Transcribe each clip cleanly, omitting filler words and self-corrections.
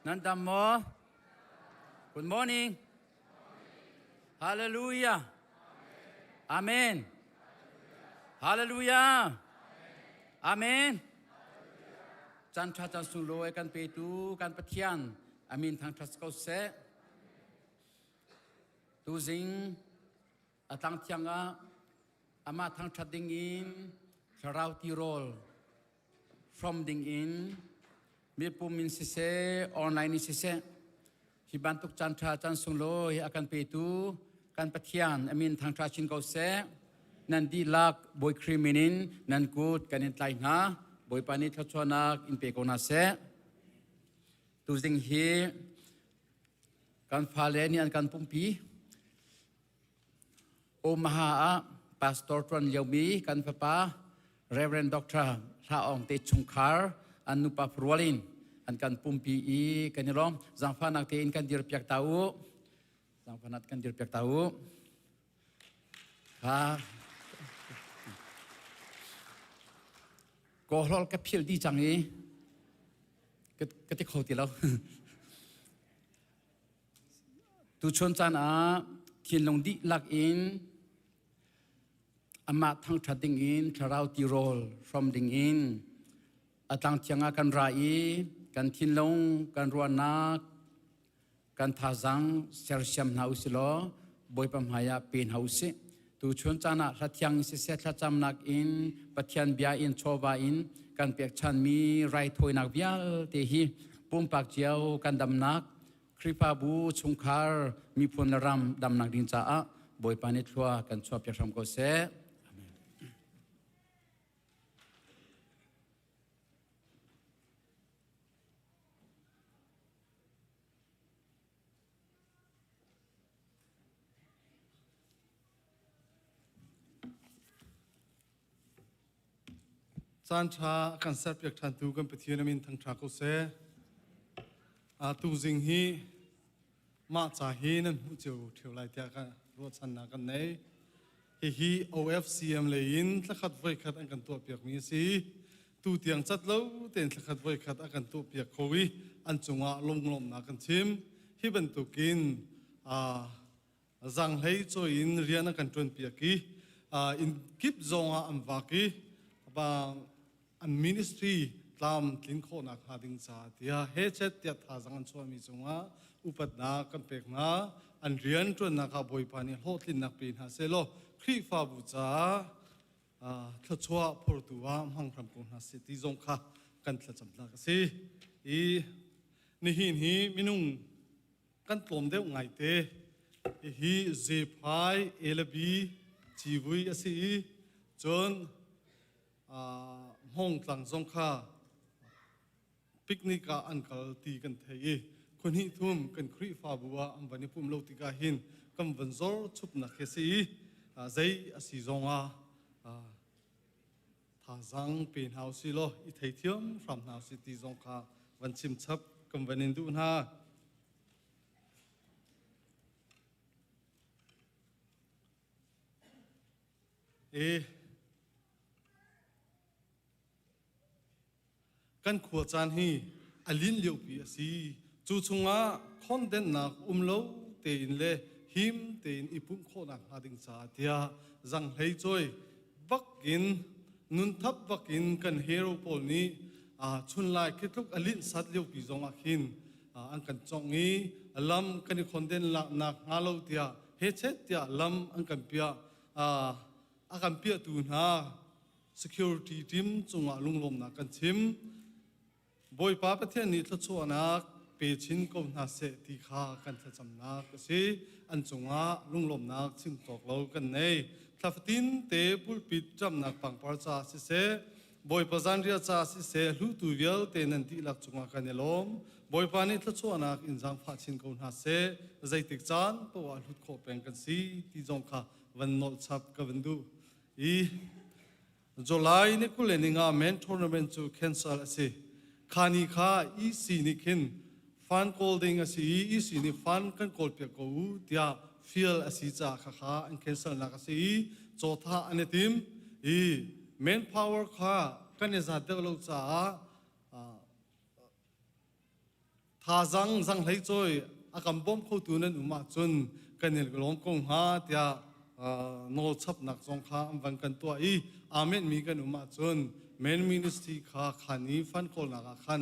Nan dam maw? Good morning. Hallelujah. Amen. Hallelujah. Amen. Caan ṭha caan sunglawi kan petu kan Pathian amin thangṭhat ko seh. Tuzing a tlang thiang ah amah thangṭhat ding in thlarau tirawl from ding in mipum in siseh online in siseh hi bantuk caan ṭha caan sunglawi a kan petu kan Pathian amin thangṭha chin ko seh. Nan dihlak Bawi Khrih min in nan kut kan in tlai hna. Bawipa nih thluachuahnak in pe ko hna seh. Tuzing hi kan fale nih an kan pumpi. Omaha ah pastor ṭuan liomi kan fapa Reverend Dr. Hla Aung te chungkhar an nupa rual in an kan pumpi i kan i lawm. Zaangfahnak tein kan dirpiak ta u. Zaangfahnak kan dirpiak ta u. Ha. Kawhlol ka phil di cang i ka ti kho ti lo. Tuchun caan ah thinlung dihlak in amah thangṭhat dingin thlarau tirawl hrawm dingin a tlangthiang ah kan ra i kan thinlung kan ruahnak kan thazaang sersiam hna usih law Bawipa hmai ah pe hna usih. Tuchun caan ah hlathiang siseh thlacamnak in Pathian bia in chawva in kan pekchanmi raithawinak vialte hi pumpak cio kan damnak Khrihfabu chungkhar miphun le ram damnak ding caah Bawipa nih thlua kan chuahpiak hram ko seh. Amen. Caan ṭha a kan serpiak ṭhantu kan Pathian a min thangṭha ko seh. Tuzing hi mah ca hi nan hmuh cio ṭheo lai tiah ka ruahchannak kan nei. Hihi OFCM lei in thlakhat voikhat an kan tuahpiakmi a si. Tu tiang cat lo tein thlakhat voikhat a kan tuahpiak kho i an cungah lunglawmhnak kan chim. Hi bantukin Zanghlei cawi in rian a kan ṭuanpiak i inn kip zongah an vak i an ministry tlam tlin khawhnak hnga ding ca tiah hechet tiah thazang an chuahmi cungah upatnak kan pek hna. An rian ṭuannak ah Bawipa nih hlawhtlinnak pe hna sehlaw Khrihfabu caah thluachuah phortu ah hmang hram ko hna seh ti zong kha kan thlacamnak a si. I nihin hi minung kan tlawm deuh ngaite. Hihi Zephai Elabi civui a si i cun Hmawngtlang zong kha picnic ah an kal ti kan thei i khuahnih thum kan Khrihfabu ah an van i pum lo tikah hin kan van zor chupnak hi a si i zei a si zongah Thazaang pe hna usih law i theithiam hram hna usih ti zong kha van chim chap kan van in duh hna. E Kan khua caan hi a lin liopi a si. Cu chungah khondennak um lo tein le him tein i pumh khawhnak hnga ding caah tiah zanghlei cawi bak in nunthap bak in kan hero pawl nih chunlai khi tluk a linh sat liopi zongah khin an kan congh i lam kan i khonden nak hnga lo tiah hechet tiah lam an kan piah a kan piahtu hna security team cungah lunglawmnak kan chim. Bawipa Pathian nih thluachuahnak pe chin ko hna seh ti kha kan thlacamnak a si. An cungah lunglawmnak chim cawk lo kan nei. Thlafatin te pulpit ṭamnak pangpar ca siseh, Bawipa zanriah ca siseh, hlutu vialte nan dihlak cungah kan i lawm. Bawipa nih thluachuahnak in zaangfah chin ko hna seh. Zeitik caan poah ah hlut khawh peng kan si ti zong kha van nolh chap ka van duh. I July ni 20 le ninga men tournament cu cancel a si. Kha ni kha EC nih khin fund kawl ding a si i EC nih fund kan kawl piak ko u tiah fial a si caah khakha an cancel nak a si i cawthah an i tim i manpower kha kan i zat deuh lo caah. Thazang zanghlei cawi a kan bawm khotu nan um ahcun kan i lawm ko hnga tiah nawl chapnak zong kha an van kan tuah i amen mi kan um ahcun main ministry kha khan i fan kawlnak ah khan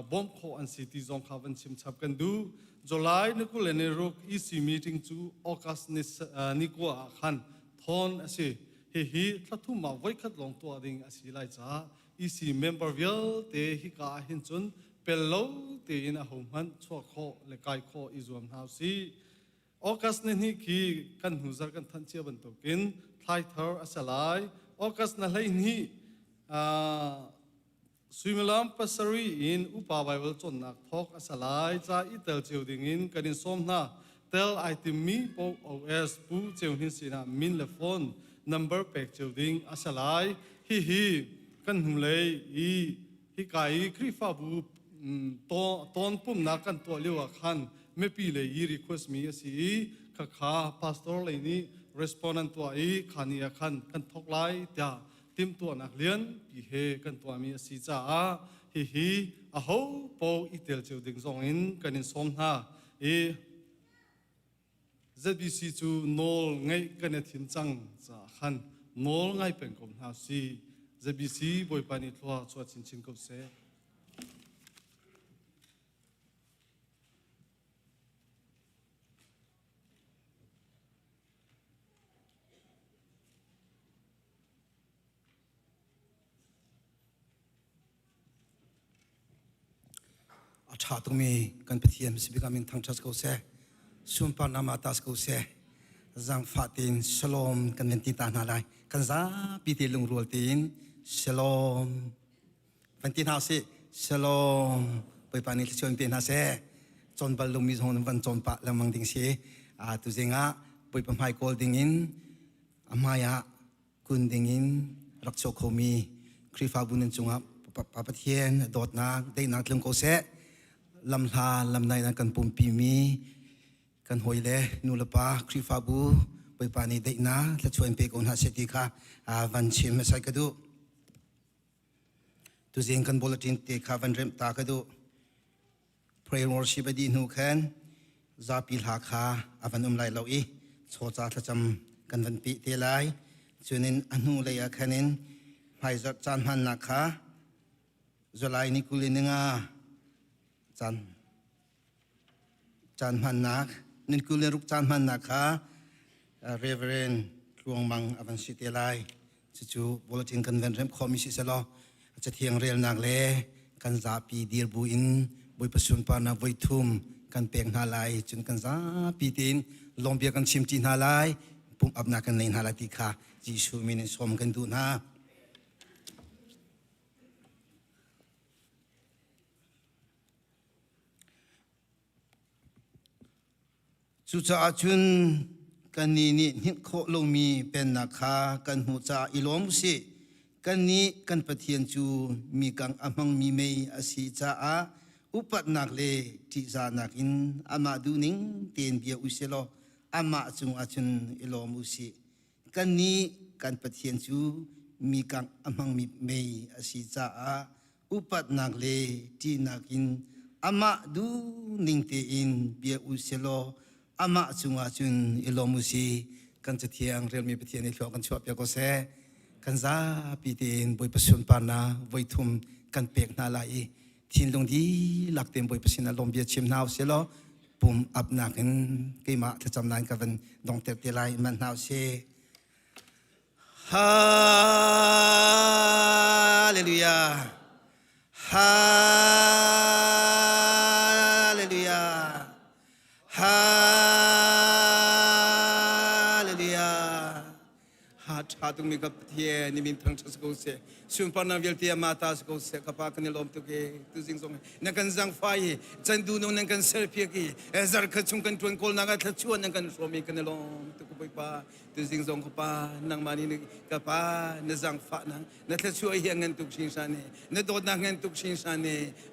bawmh khawh an si ti zong kha van chim chap kan duh. July ni 26 EC meeting cu August ni kua ah khan thawn a si. Hihi thlathum ah voikhat lawng tuah ding a si lai caah EC member vialte hika ah hin cun pel lo tein a hohmanh chuah khawh le kai khawh i zuam hna usih. August ni hnih khi kan hnu zarh kan thanh cia bantukin thlaithar a si lai. August na 12 Suimilam pasarih in upa Baibal cawnnak thawk a si lai ca i tel cio dingin kan in sawm hna. Tel ai timmi paoh OS Pu Ceu Hnin sinah min le phone number pek cio ding a si lai. Hihi kan hnulei i hika i Khrihfabu tawn pumhnak kan tuah lio ah khan mipi lei i request mi a si i khakha pastor lei nih respond an tuah i kha ni ah khan kan thawk lai tiah timhtuahnak lianpi he kan tuahmi a si caah hihi aho paoh i tel cio ding zong in kan in sawm hna i ZBC cu nawl ngeih kan i thim cang caah khan nawl ngai peng ko hna si ZBC Bawipa nih thlua chuah chinchin ko seh. A ṭha tukmi kan Pathian sibik amin thangṭhat ko seh. Sunparnak ma tas ko seh. Zangfah tein shalom kan van ti ta hna lai. Kan zapi te lungrual tein shalom van ti hna usih. Shalom. Bawipa nih thluachuah in pe hna seh. Cawn bal lomi zong van cawn pah lengmang ding si. Tuzing ah Bawipa hmai kawl ding in a hmai ah kun dingin rak chuak khomi Khrihfabu nan cungah Pa Pathian dawtnak daihnak tlung ko seh. Lamhla lamnai nan kan pumpi mi kan hawi le nu le pa Khrihfabu Bawipa nih daihnak thluachuah in pe ko hna seh ti kha van chim a sai ka duh. Tuzing kan bulletin te kha van remh ta ka duh. Prayer worship a dih hnu khan zapi hla kha a van um lai lo i chawca thlacam kan van peh te lai. Cunin a hnu lei ah khan in hmaizarh caan hmannak kha July ni 20 ni nga caan caan hmannak nin 26 caan hmannak kha Reverend Tluang Mang a van si te lai. Cucu bulletin kan van remh khawhmi si selaw cathiang relnak le kan zapi dir bu in Bawipa sunparnak voi thum kan pek hna lai cun kan zapi tein lawmbia kan chimṭi hna lai pumh apnak kan nei hna lai ti kha Jesuh min in sawm kan duh hna. Cucaah cun kannih nih hninh khawh lomi pennak kha kan hmuh caah i lawm u sih. Kannih kan Pathian cu mi kang a hmangmi mei a si caah upatnak le ṭihzahnak in amah duhning tein bia u sih law amah cungah cun i lawm u sih. Kannih kan Pathian cu mi kangh a hmangmi mei a si caah upatnak le ṭihnak in amah duhning tein bia u selaw amah cungah cun i lawm u si. Kan Cathiang relmi Pathian i thluak kan chuahpiak ko seh. Kan zapi tein Bawipa sunparnak voi thum kan pek hna lai i thinlung dihlak tein Bawipa sinah lawm bia chim hna u sih law pum apnak in keimah thlacam nain ka van dongter te lai man hna u sih. Hallelujah. Hallelujah. Hallelujah. Ha ṭha tukmi ka Pathian ni min thangṭhat si ko seh. Sunparnak vialte amah ta si ko seh. Ka pa kan i lawm tuk e. Tuzing zong na kan zangfai i can du nung nan kan serpiak i zarkhat chung kan ṭuan kawlnak ah thluachuah nan kan hrawm i kan i lawm tuk Bawipa. Tuzing zong ka pa nangmah nih ka pa na zangfahnak na thluachuah hi a ngan tuk hringhran e. Na dawtnak ngan tuk hringhran e.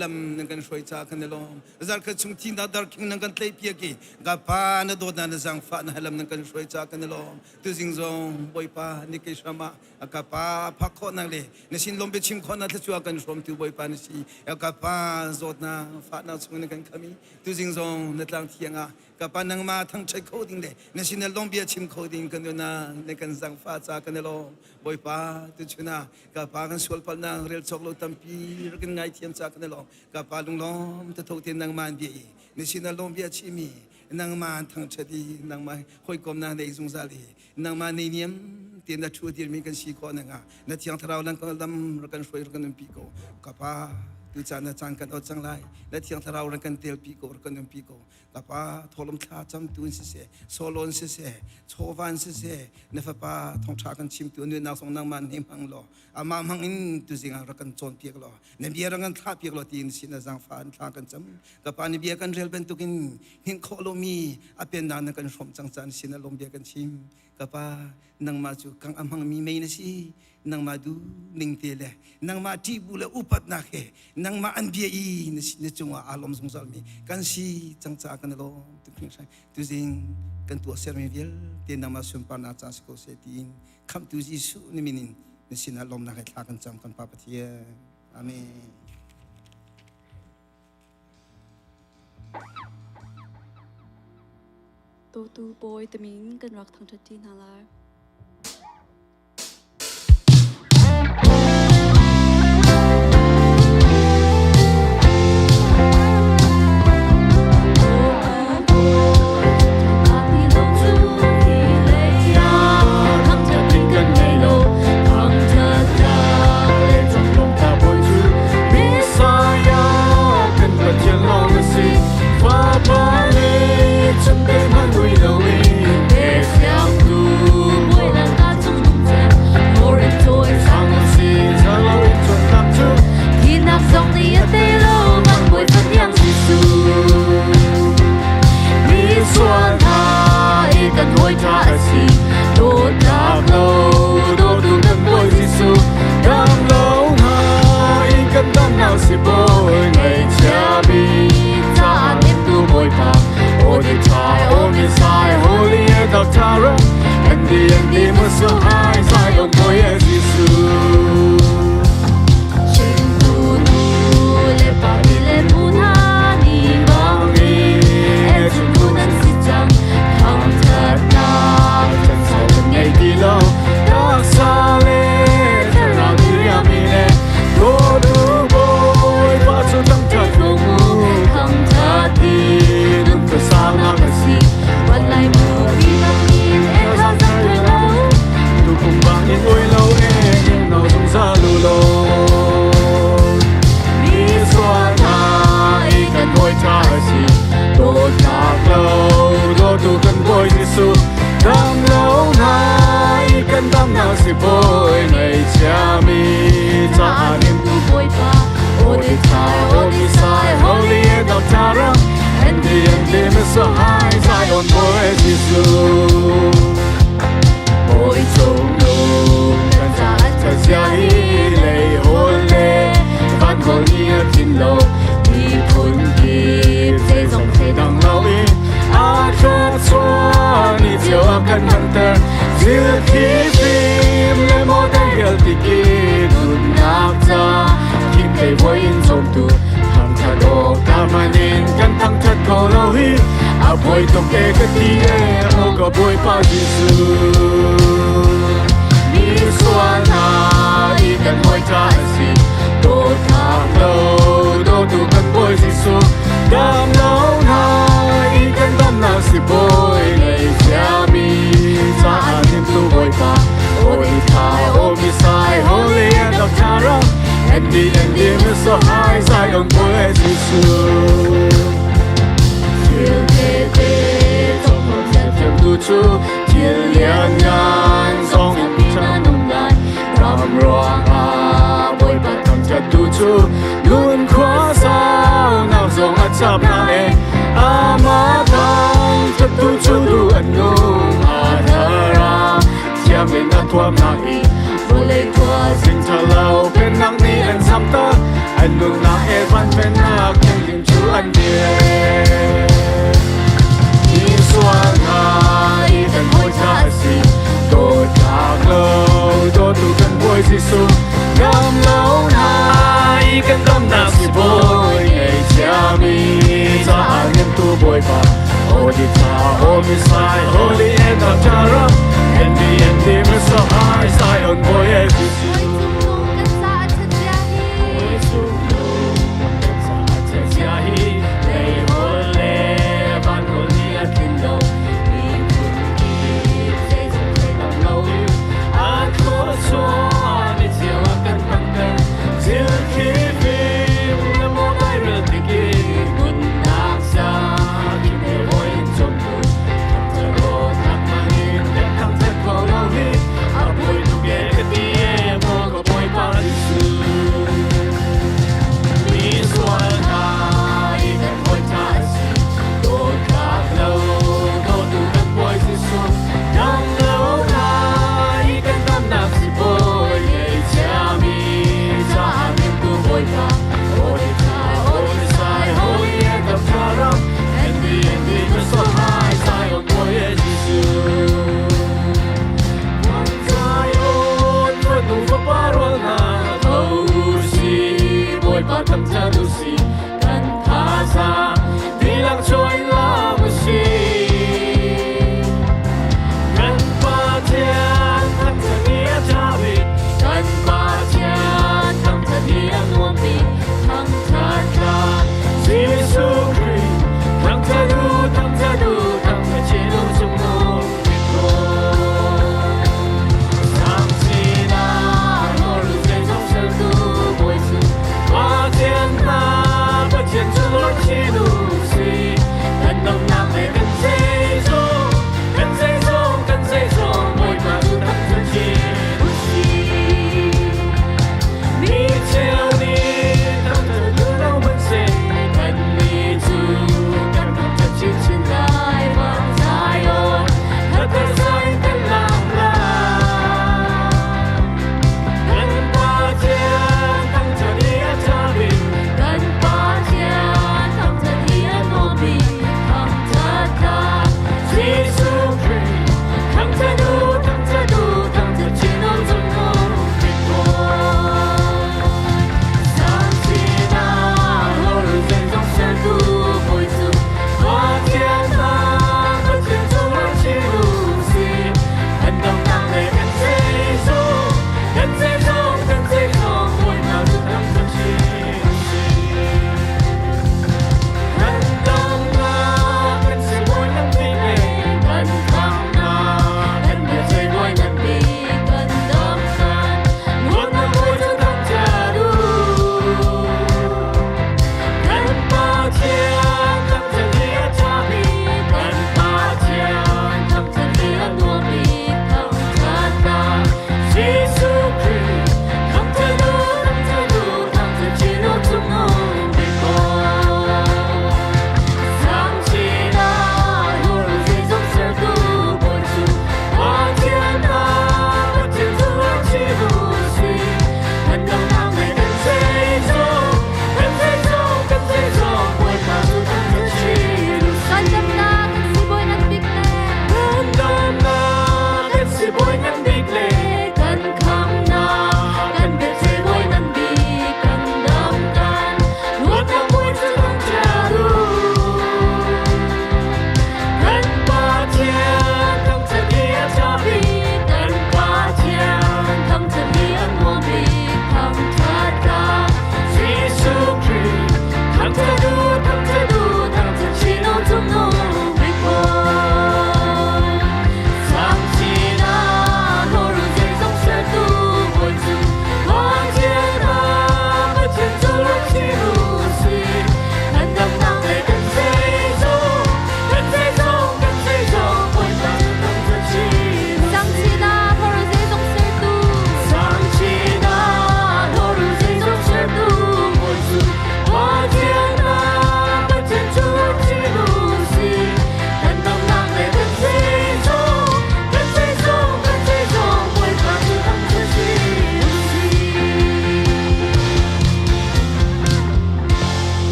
Lam nan kan hruai ca kan i lawm. Zarkhat chung thihnak darkhing nan kan tlaihpiak i ka pa na dawtnak na zangfahnak lam nan kan hruai ca kan i lawm. Tuzing zong Bawipa ni. ke hrama ka pa phak khawhnak le na sin lawm biachim khawhnak thluachuah kan hrawmtu Bawipa na si. Ka pa zawtnak fahnak chung na kan khami tuzing zong na tlang thiang ah ka pa nangmah thangṭhat kho ding le na sin na lawm bia chim kho ding kan nuna na kan zangfah ca kan i lawm. Bawipa, tuchun ah ka pa kan sual palhnak rel cawk lo tampi rak in ngaithiam ca kan i lawm. Ka pa lunglawm tatho te nangmah an bia i na sin na lawm bia chimi nangmah an thangṭhat i nangmah hawikomnak nei zungzal i nangmah nei niam te na thu dirmi kan si khawh nakhnga na thiang thlarau lang kan lam rak kan hruai rak kan umpi ko. Ka pa, tu caan na caan kan ot cang lai, na thiang thlarau rak kan telpi ko, rak kan umpi ko. Ka pa, tholom thla camtu in siseh, solo in siseh, chawva in siseh, na fapa thawngṭha kan chimtu nunnak zong nangmah nih hmang law, amah hmang in tuzing ah rak kan cawnpiak law, na bia rak kan thlahpiak law tiin sin na zaangfah in thla kan cam. Ka pa, na bia kan rel bantukin hnin khawh lomi a pennak na kan hrawmh cang caan sin na lawm bia kan chim. Ka pa, nangmah cu kang a hmangmi mei na si. Nangmah du ning te le nangmah ṭih bu le upatnak he nangmah an bia i na si na cungah aa lawm zungzal mi kan si cang caah kan i lawm tuk hringhran. Tuzing kan tuah sermi vialte nangmah sunparnak ca si ko seh tiin khamhtu Jesuh na min in na sinah lawmnak he thla kan cam, kan Pa Pathian. Amen. Dawtu Bawi timin kan rak thangṭhat ṭi hna lai. Bawi cung nung kan ca a ṭhat zia hi.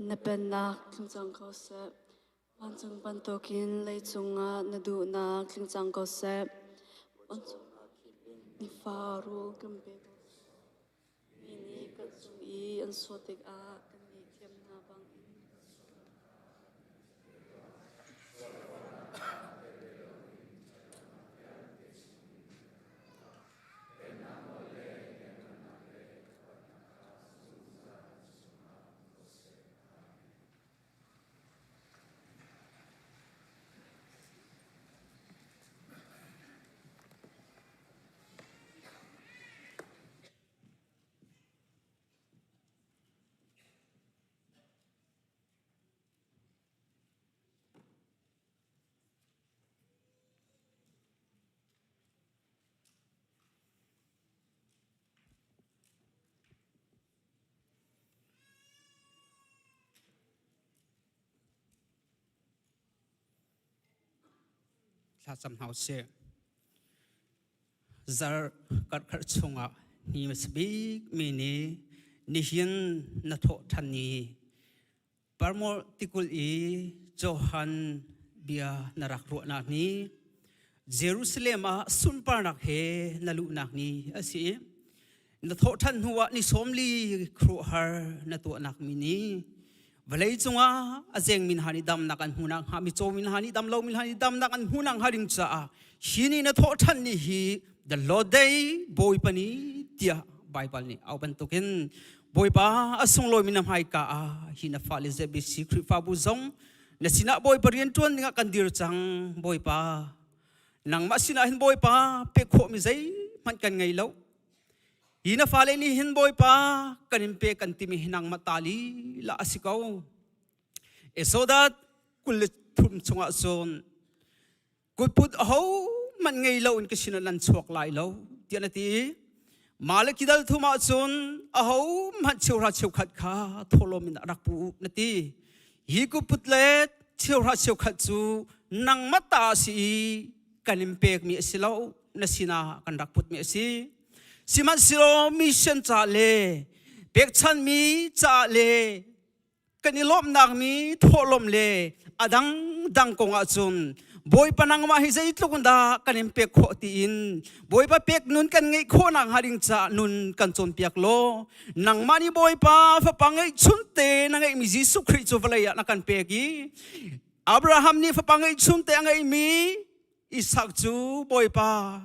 Na pennak tling cang ko seh. Vancung bantukin leicung ah na duhnak tling cang ko seh. Nifa rul kan pe ko. Mi nih kan cung i i an sual tikah kan ngaihthiam hna bangin. Thlacam hna usih. Zarh karhkhat chungah ni hmasa bik mi ni nihin na thawh ṭhan ni Parmor tikulh i Johan bia na rak ruahnak ni Jerusalem ah sunparnak he na luhnak ni a si i na thawhṭhan hnuah ni 40 khuaruahhar na tuahnak mi ni vawlei cungah a zengmi hna nih damnak an hmuhnak hnga micaw mi hna nih damlo mi hna nih damnak an hmuhnak hnga ding caah hi ni na thawhṭhan ni hi the Lord Day Bawipa ni tiah Baibal nih au bantukin Bawipa a sunglawimi na hmaika ah hi na fale ZBC Khrihfabu zong na sinah Bawipa rianṭuan dingah kan dir cang Bawipa nangmah sinah hin Bawipa pek khawhmi zeihmanh kan ngei lo hi na fale nih hin Bawipa kan in pek kan timi hi nangmah ta lila a si ko Esodat 23 chungah cun kutput ahohmanh ngei loin ka sinah nan chuak lai lo tiah na ti Malaki dal thum ah cun ahohmanh cheuhra cheukhat kha thawhlawm in rak pu u na ti hi kutput le cheuhra cheukhat cu nangmah ta a si i kan in pekmi a si lo na sinah kan rak putmi a si sihmanhsehlaw mission ca le pekchanmi ca le kan i lawmhnak mi thawhlawm le a dangdang kong ahcun Bawipa nangmah hi zeitluk in dah kan in pek khawh tiin Bawipa pek nun kan ngeih khawhnak hnga ding caah nun kan cawnpiak law nangmah nih Bawipa fapa ngeihchun te na ngeihmi Jesuh Khrih cu vawlei ah na kan pek i Abraham nih fapa ngeihchun te a ngeihmi Isak cu Bawipa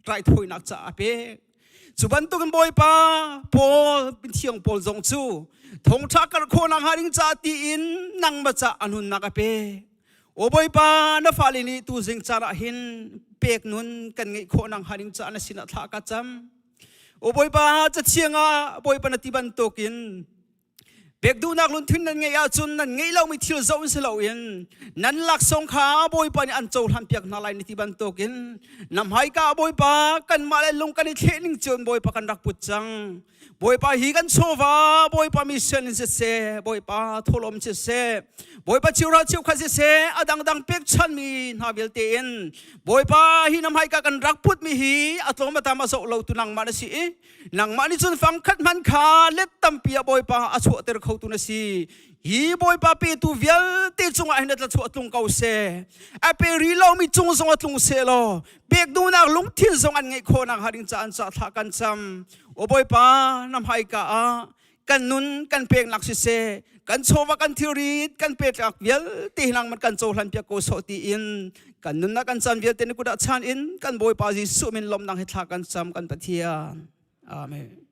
raithawinak caah a pek. Cu bantukin Bawipa Paul Thiang Paul zong cu thawngṭha karh khawhnak hnga ding caah tiin nangmah cah a nunnak a pek. Aw Bawipa na fale nih tuzing caan ah hin pek nun kan ngeih khawhnak hnga ding caah na sinah thla ka cam. Aw Bawipa cathiang ah Bawipa na ti bantukin Pek duhnak lungthin nan ngeih ahcun nan ngeih lomi thil zoh in si loin nan laksawng kha Bawipa nih an cohlan piak hna lai na ti bantukin na hmaika ah Bawipa kanmah le lung kan i thleh ning cun Bawipa kan rak put cang. Bawipa hi kan chawva Bawipa mission in siseh Bawipa thawhlawm siseh Bawipa cheuhra cheukhat siseh a dangdang pekchanmi hna vialte in Bawipa hi na hmaika kan rak putmi hi a tlawm a tam a zoh lo tu nangmah na si i Nangmah nih cun fangkhat hmanh kha let tampi ah Bawipa a chuahter khotu na si. Hi Bawipa petu vialte cungah hin a tlachuah tlung ko seh. A pe rih lomi cung zong a tlung seh law pek duhnak lungthin zong an ngeih khawhnak hnga ding caah an cah thlah kan cam. Aw Bawipa, na hmaika ah kan nun kan peknak siseh kan chawva kan thilrit kan petlak vialte hi nangman kan cohlan piak ko sawh tiin kan nunnak kan caan vialte na kut ah chan in kan Bawipa Jesuh min lawmnak he thla kan cam kan Pathian amen.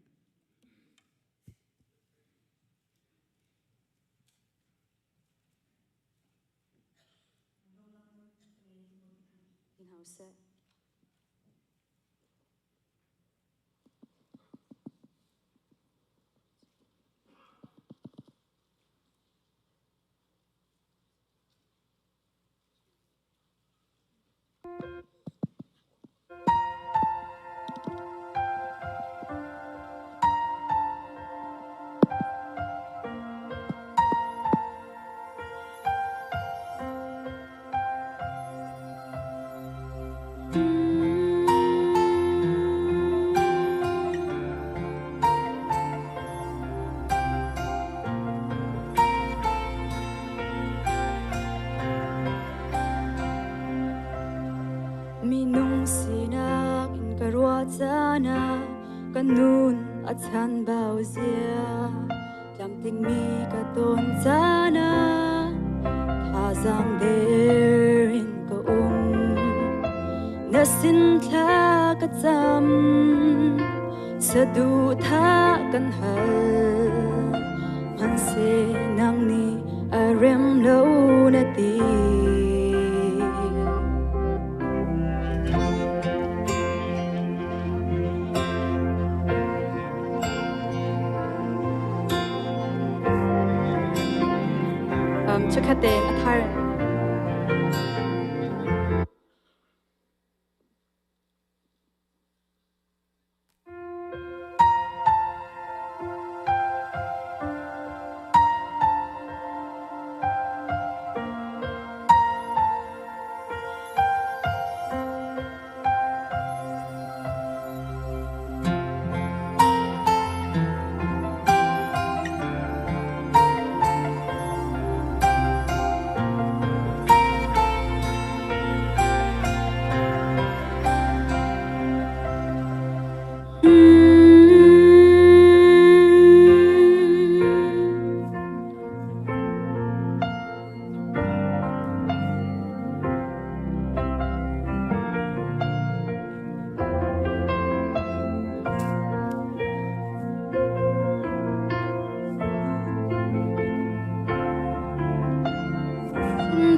Minung sinak in ka ruah caan ah ka nun. a chan bau zia tlamtling mi ka ton caan ah thazaang der in ka um na sin thla ka cam saduhthah kan hal hmanhseh nang nih a rem lo na ti. Chikkhat tein a thar.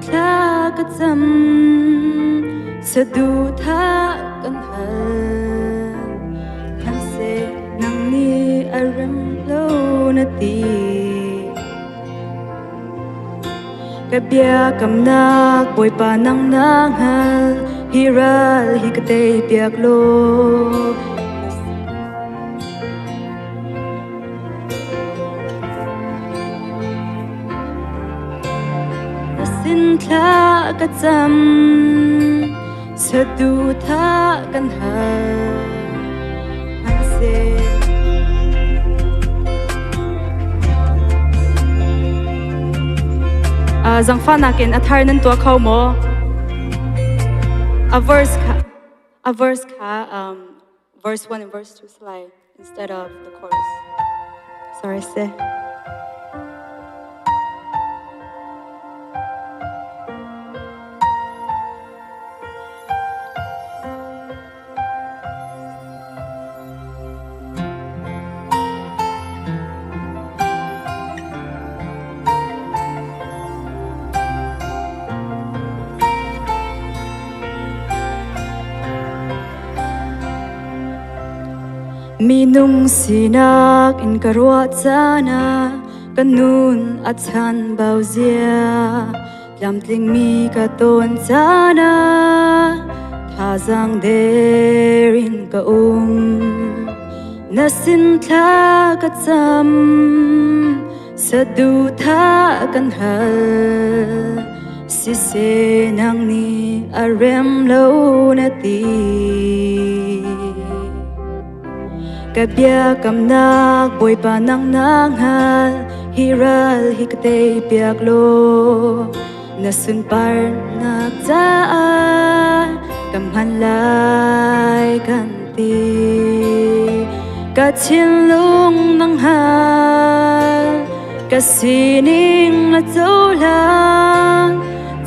Thla ka cam saduhthah kan hal hmanhseh nang nih a rem lo na ti. Ka biakamnak Bawipa nang na hngal hi ral hi ka tei piak law. Na sin thla ka cam saduhthah kan hal hmanhseh Zangfahnak in a thar nan tuah kho maw? A verse kha, a verse kha verse 1 and verse 2 slide instead of the chorus. Sorry, sir. Minung sinak in ka ruah caan ah ka nun a chan bau zia tlamtlingmi ka ton caan ah thazaang der in ka um na sin thla ka cam saduhthah kan hal siseh nang nih a rem lo na ti Ka biakamnak Bawipa nang na hngal hi ral hi ka tei piak law na sunparnak caah ka hman lai kan ti ka thinlung nang hal ka sining na cohlang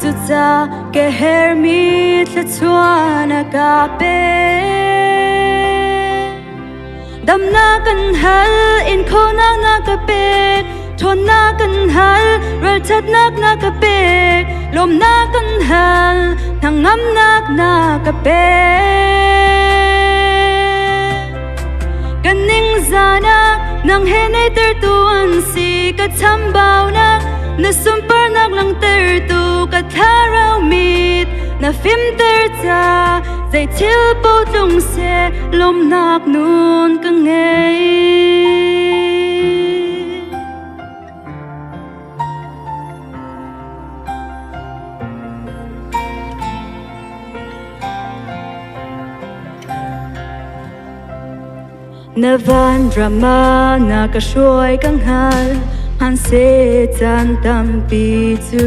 cuca ka hermi thluachuah na ka pe Damnak kan hal in khawhnak na ka pek ṭhawnnak kan hal ralṭhatnak na ka pek lawmnak kan hal hnangamnak na ka pek Kan ningzahnak nang he neitertu an si ka chambaunak na sunparnak langhtertu ka thlarau mit na fimter ca zei thil paoh tlung seh lawmnak nun ka ngei. Na van drama na ka hruai ka hngal hmanhseh caan tampi cu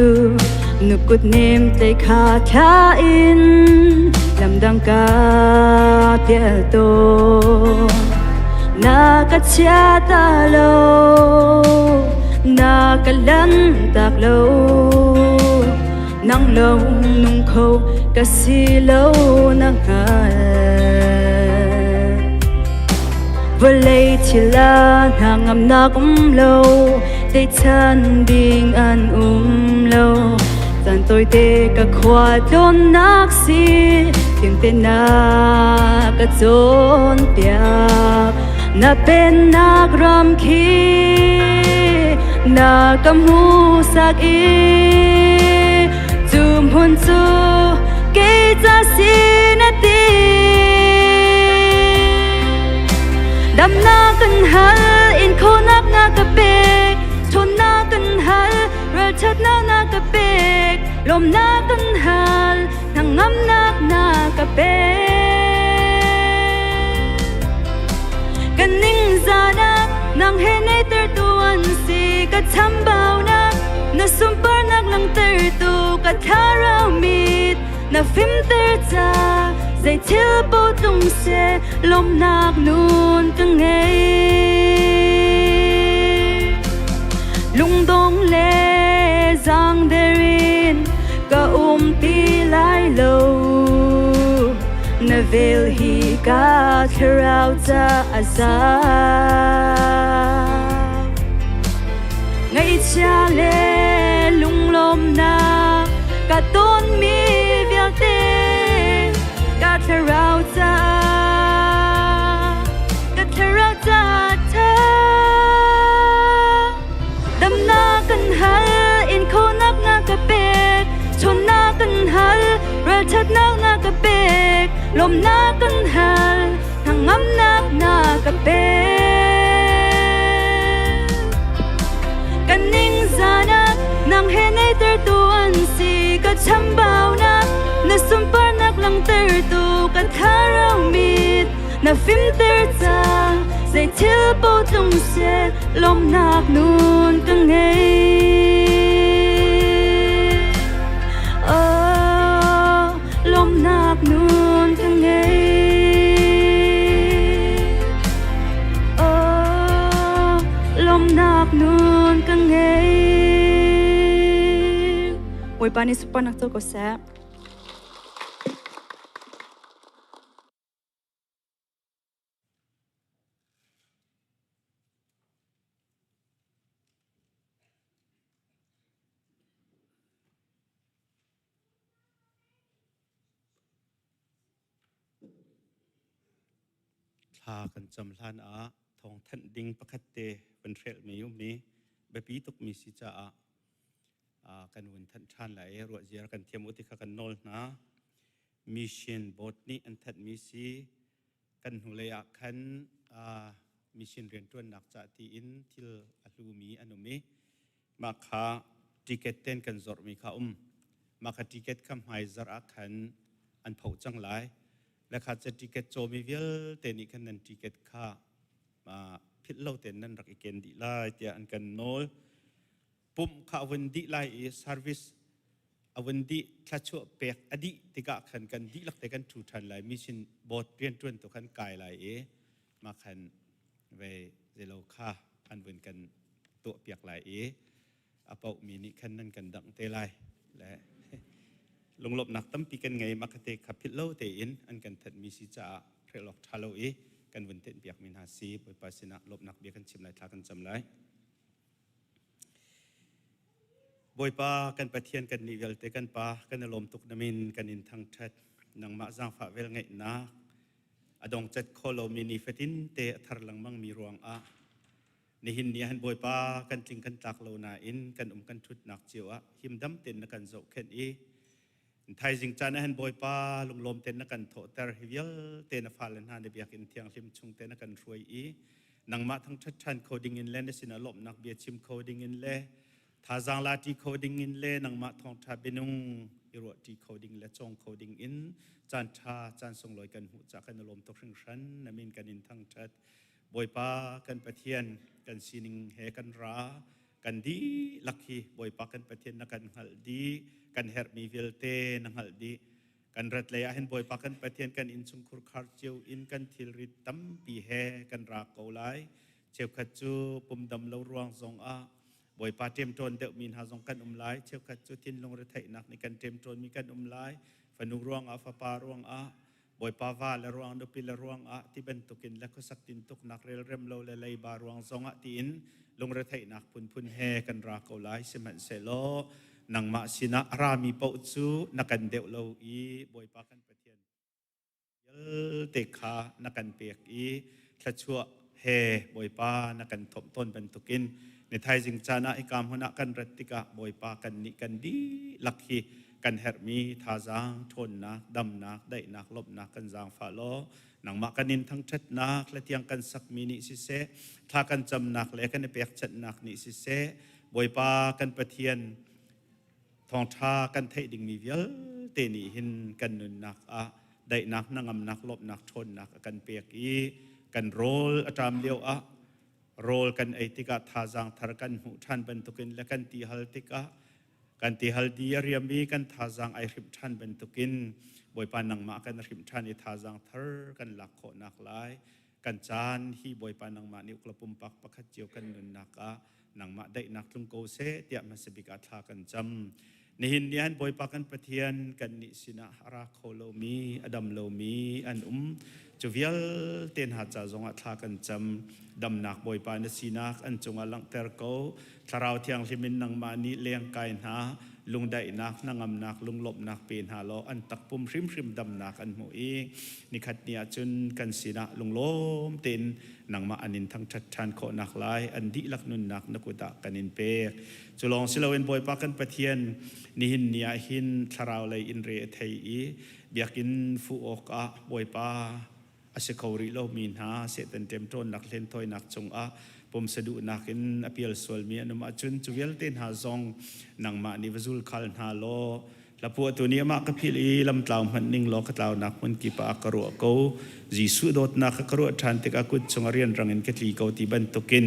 nukut nem tlei kha thla in lamdang ka pial tawn. Na ka chia ta lo, na ka lan tak lo. Nang lo nung kho ka si lo na hngal. Vawlei thil ah hna ngamnak um lo, teichan ding an um lo. Caan tawite ka khua tlawnnak si, fimte na ka cawnpiak. Na pennak ram khi na ka hmuhsak i cu hmun cu kei ca si na ti. Damnak kan hal, in khawhnak na ka pek, ṭhawnnak kan hal, ralṭhatnak na ka pek, lawmnak kan hal, hnangamnak na ka pek. Kan ningzahnak nang he neitertu an si, ka chambaunak na sunparnak langhtertu ka thlarau mit na fimter ca zei thil paoh tlung seh lawmhnak nun ka ngei. Lungdong le zaangder in ka um ti lai lo. Na vel hi ka thlarau ca a za. Ngaihchia le lunglawmnak ka tonmi vialte ka thlarau ca ka thlarau ca tha damnak kan hal in khawhnak na ka pek chawnnak kan hal ralṭhatnak na ka pek lawmnak kan hal hnangamnak na ka pek Kan ningzahnak nang he neitertu an si ka chambaunak na sunparnak langhtertu kan thlarau mit na fimter ca zei thil paoh tlung seh lawmhnak nun ka ngei. Oh, lawmhnak nun ka ngei. Oh, lawmhnak nun ka ngei. Bawipa nih sunparnak co ko seh. Thla kan cam hlan ah thawngthanh ding pakhat te van hrelhmi um i biapi tukmi si caah kan vun thanh ṭhan lai i ruahziar kan thiam u ti kha kan nawl hna. Mission board nih an thanhmi si kan hnulei ah khan mission rianṭuannak ca tiin thil a hlumi an um i mah kha ticket ten kan zorhmi kha um. Mah kha ticket kha hmaizarh ah khan an phoh cang lai. Le kha ca ticket cawmi vialte nih khan nan ticket kha philh lo tein nan rak i ken dih lai tiah an kan nawl. Pumh kha a vun dih lai i service a vun dih thlachuah pek a dih tikah khan kan dihlak te kan ṭhu ṭhan lai mission board rianṭuan tu khan kai lai i mah khan ve zeilo kha an vun kan tuah piak lai i a paohmi nih khan nan kan dangh te lai le lunglawmhnak tampi kan ngei mah khate kha philh lo tein an kan thanhmi si caah hrelh awk ṭha lo i kan vun tenh piakmi hna si Bawipa sinah lawmhnak bia kan chim lai thla kan cam lai. Bawipa kan Pathian kan nih vialte kan Pa kan i lawm tuk na min kan in thangṭhat nangmah zaangfah vel ngeihnak a dongcat kho lomi nifatin te a thar lengmang mi ruangah nihin ni han Bawipa kan tling kan tlak lo nain kan um kan ṭhutnak cio ah himdam tein na kan zohkhenh i thaizing caan ah han Bawipa lunglawm tein na kan thawhter hi vialte na fale hna na biakinn thianghlim chung te na kan hruai i nangmah thangṭhat ṭhan kho ding in le na sinah lawmhnak bia chim kho ding in le thazaang la ṭi kho ding in le nangmah thawngṭha bianung i ruah ṭi kho ding le cawng kho ding in caan ṭha caan sunglawi kan hmuh ca kan i lawm tuk hringhran na min kan in thangṭhat Bawipa kan Pathian kan sining he kan ra kan dihlak hi Bawipa kan Pathian na kan hngalh dih kan herhmi vialte na hngalh dih. Kan rat lei ah hin Bawipa kan Pathian kan innchungkhur khar cio in kan thilrit tampi he kan ra ko lai. Cheukhat cu pumdam lo ruang zong ah Bawipa ṭemṭawn deuhmi hna zong kan um lai. Cheukhat cu thinlung retheihnak nih kan ṭemṭawnmi kan um lai. Fanu ruangah, fapa ruangah, Bawipa va le ruang, nupi le ruangah ti bantukin le khuasak tintuknak relrem lo le leiba ruang zongah tiin lungretheihnak phunphun he kan ra ko lai. Sihmanhsehlaw nangmah sinah a rami paoh cu na kan deuh lo i Bawipa kan Pathian vialte kha na kan pek i thluachuah he Bawipa na kan thawmh tawn bantukin ni thaizing caan ah hika hmun ah kan rat tikah Bawipa kan nih kan dihlak hi kan herhmi thazaang ṭhawnnak damnak daihnak lawmhnak kan zaangfah law nangmah kan in thangṭhatnak le tiang kan sakmi nih siseh thla kan camnak le kan i pekchanhnak nih siseh Bawipa kan Pathian Thawngṭha kan theih dingmi vialte nih hin kan nunnak ah daihnak, hnangamnak, lawmhnak, ṭhawnnak a kan pek i kan rawl a ṭam lio ah rawl kan ei tikah thazaang thar kan hmuh ṭhan bantukin le kan ti hal tikah kan ti hal di a riam i kan thazaang ai hrimh ṭhan bantukin Bawipa nangmah kan hrimh ṭhan i thazaang thar kan lak khawhnak lai Kan caan hi Bawipa nangmah nih ukla pumpak pakhat cio kan nunnak ah nangmah daihnak tlung ko seh tiah hmasa bik ah thla kan cam. Nihin ni han Bawipa kan Pathian kan nih sinah a ra kho lomi, a dam lomi an um. Cu vialte hna ca zongah thla kan cam. Damnak Bawipa na sinak an cungah langhter ko. Thlarau Thianghlim in nangmah nih lengkai hna, lungdaihnak, hnangamnak, lunglawmhnak pe hna law an takpum hrimhrim damnak an hmuh i nikhat ni ahcun kan sinah lunglawm tein nangmah an in thangṭhat ṭhan khawhnak lai an dihlak nunnak na kut ah kan in pek. Cu lawng si loin Bawipa kan Pathian nihin ni ah hin thlarau lei in re a thei i biakinn fuh awkah Bawipa a si kho rih lomi hna Satan ṭemṭawnnak hlenthawinak cungah pumsa duhnak in a pial sualmi an um ahcun cu vialte hna zong nangmah nih va zul khal hna law hlapuahtu nih amah ka philh i lamtlau hmanh ning law ka tlaunak hmun kip ah ka ruah ko. Jesuh dawtnak kha ka ruah ṭhan tikah kut chung a rianrang in ka tli ko ti bantukin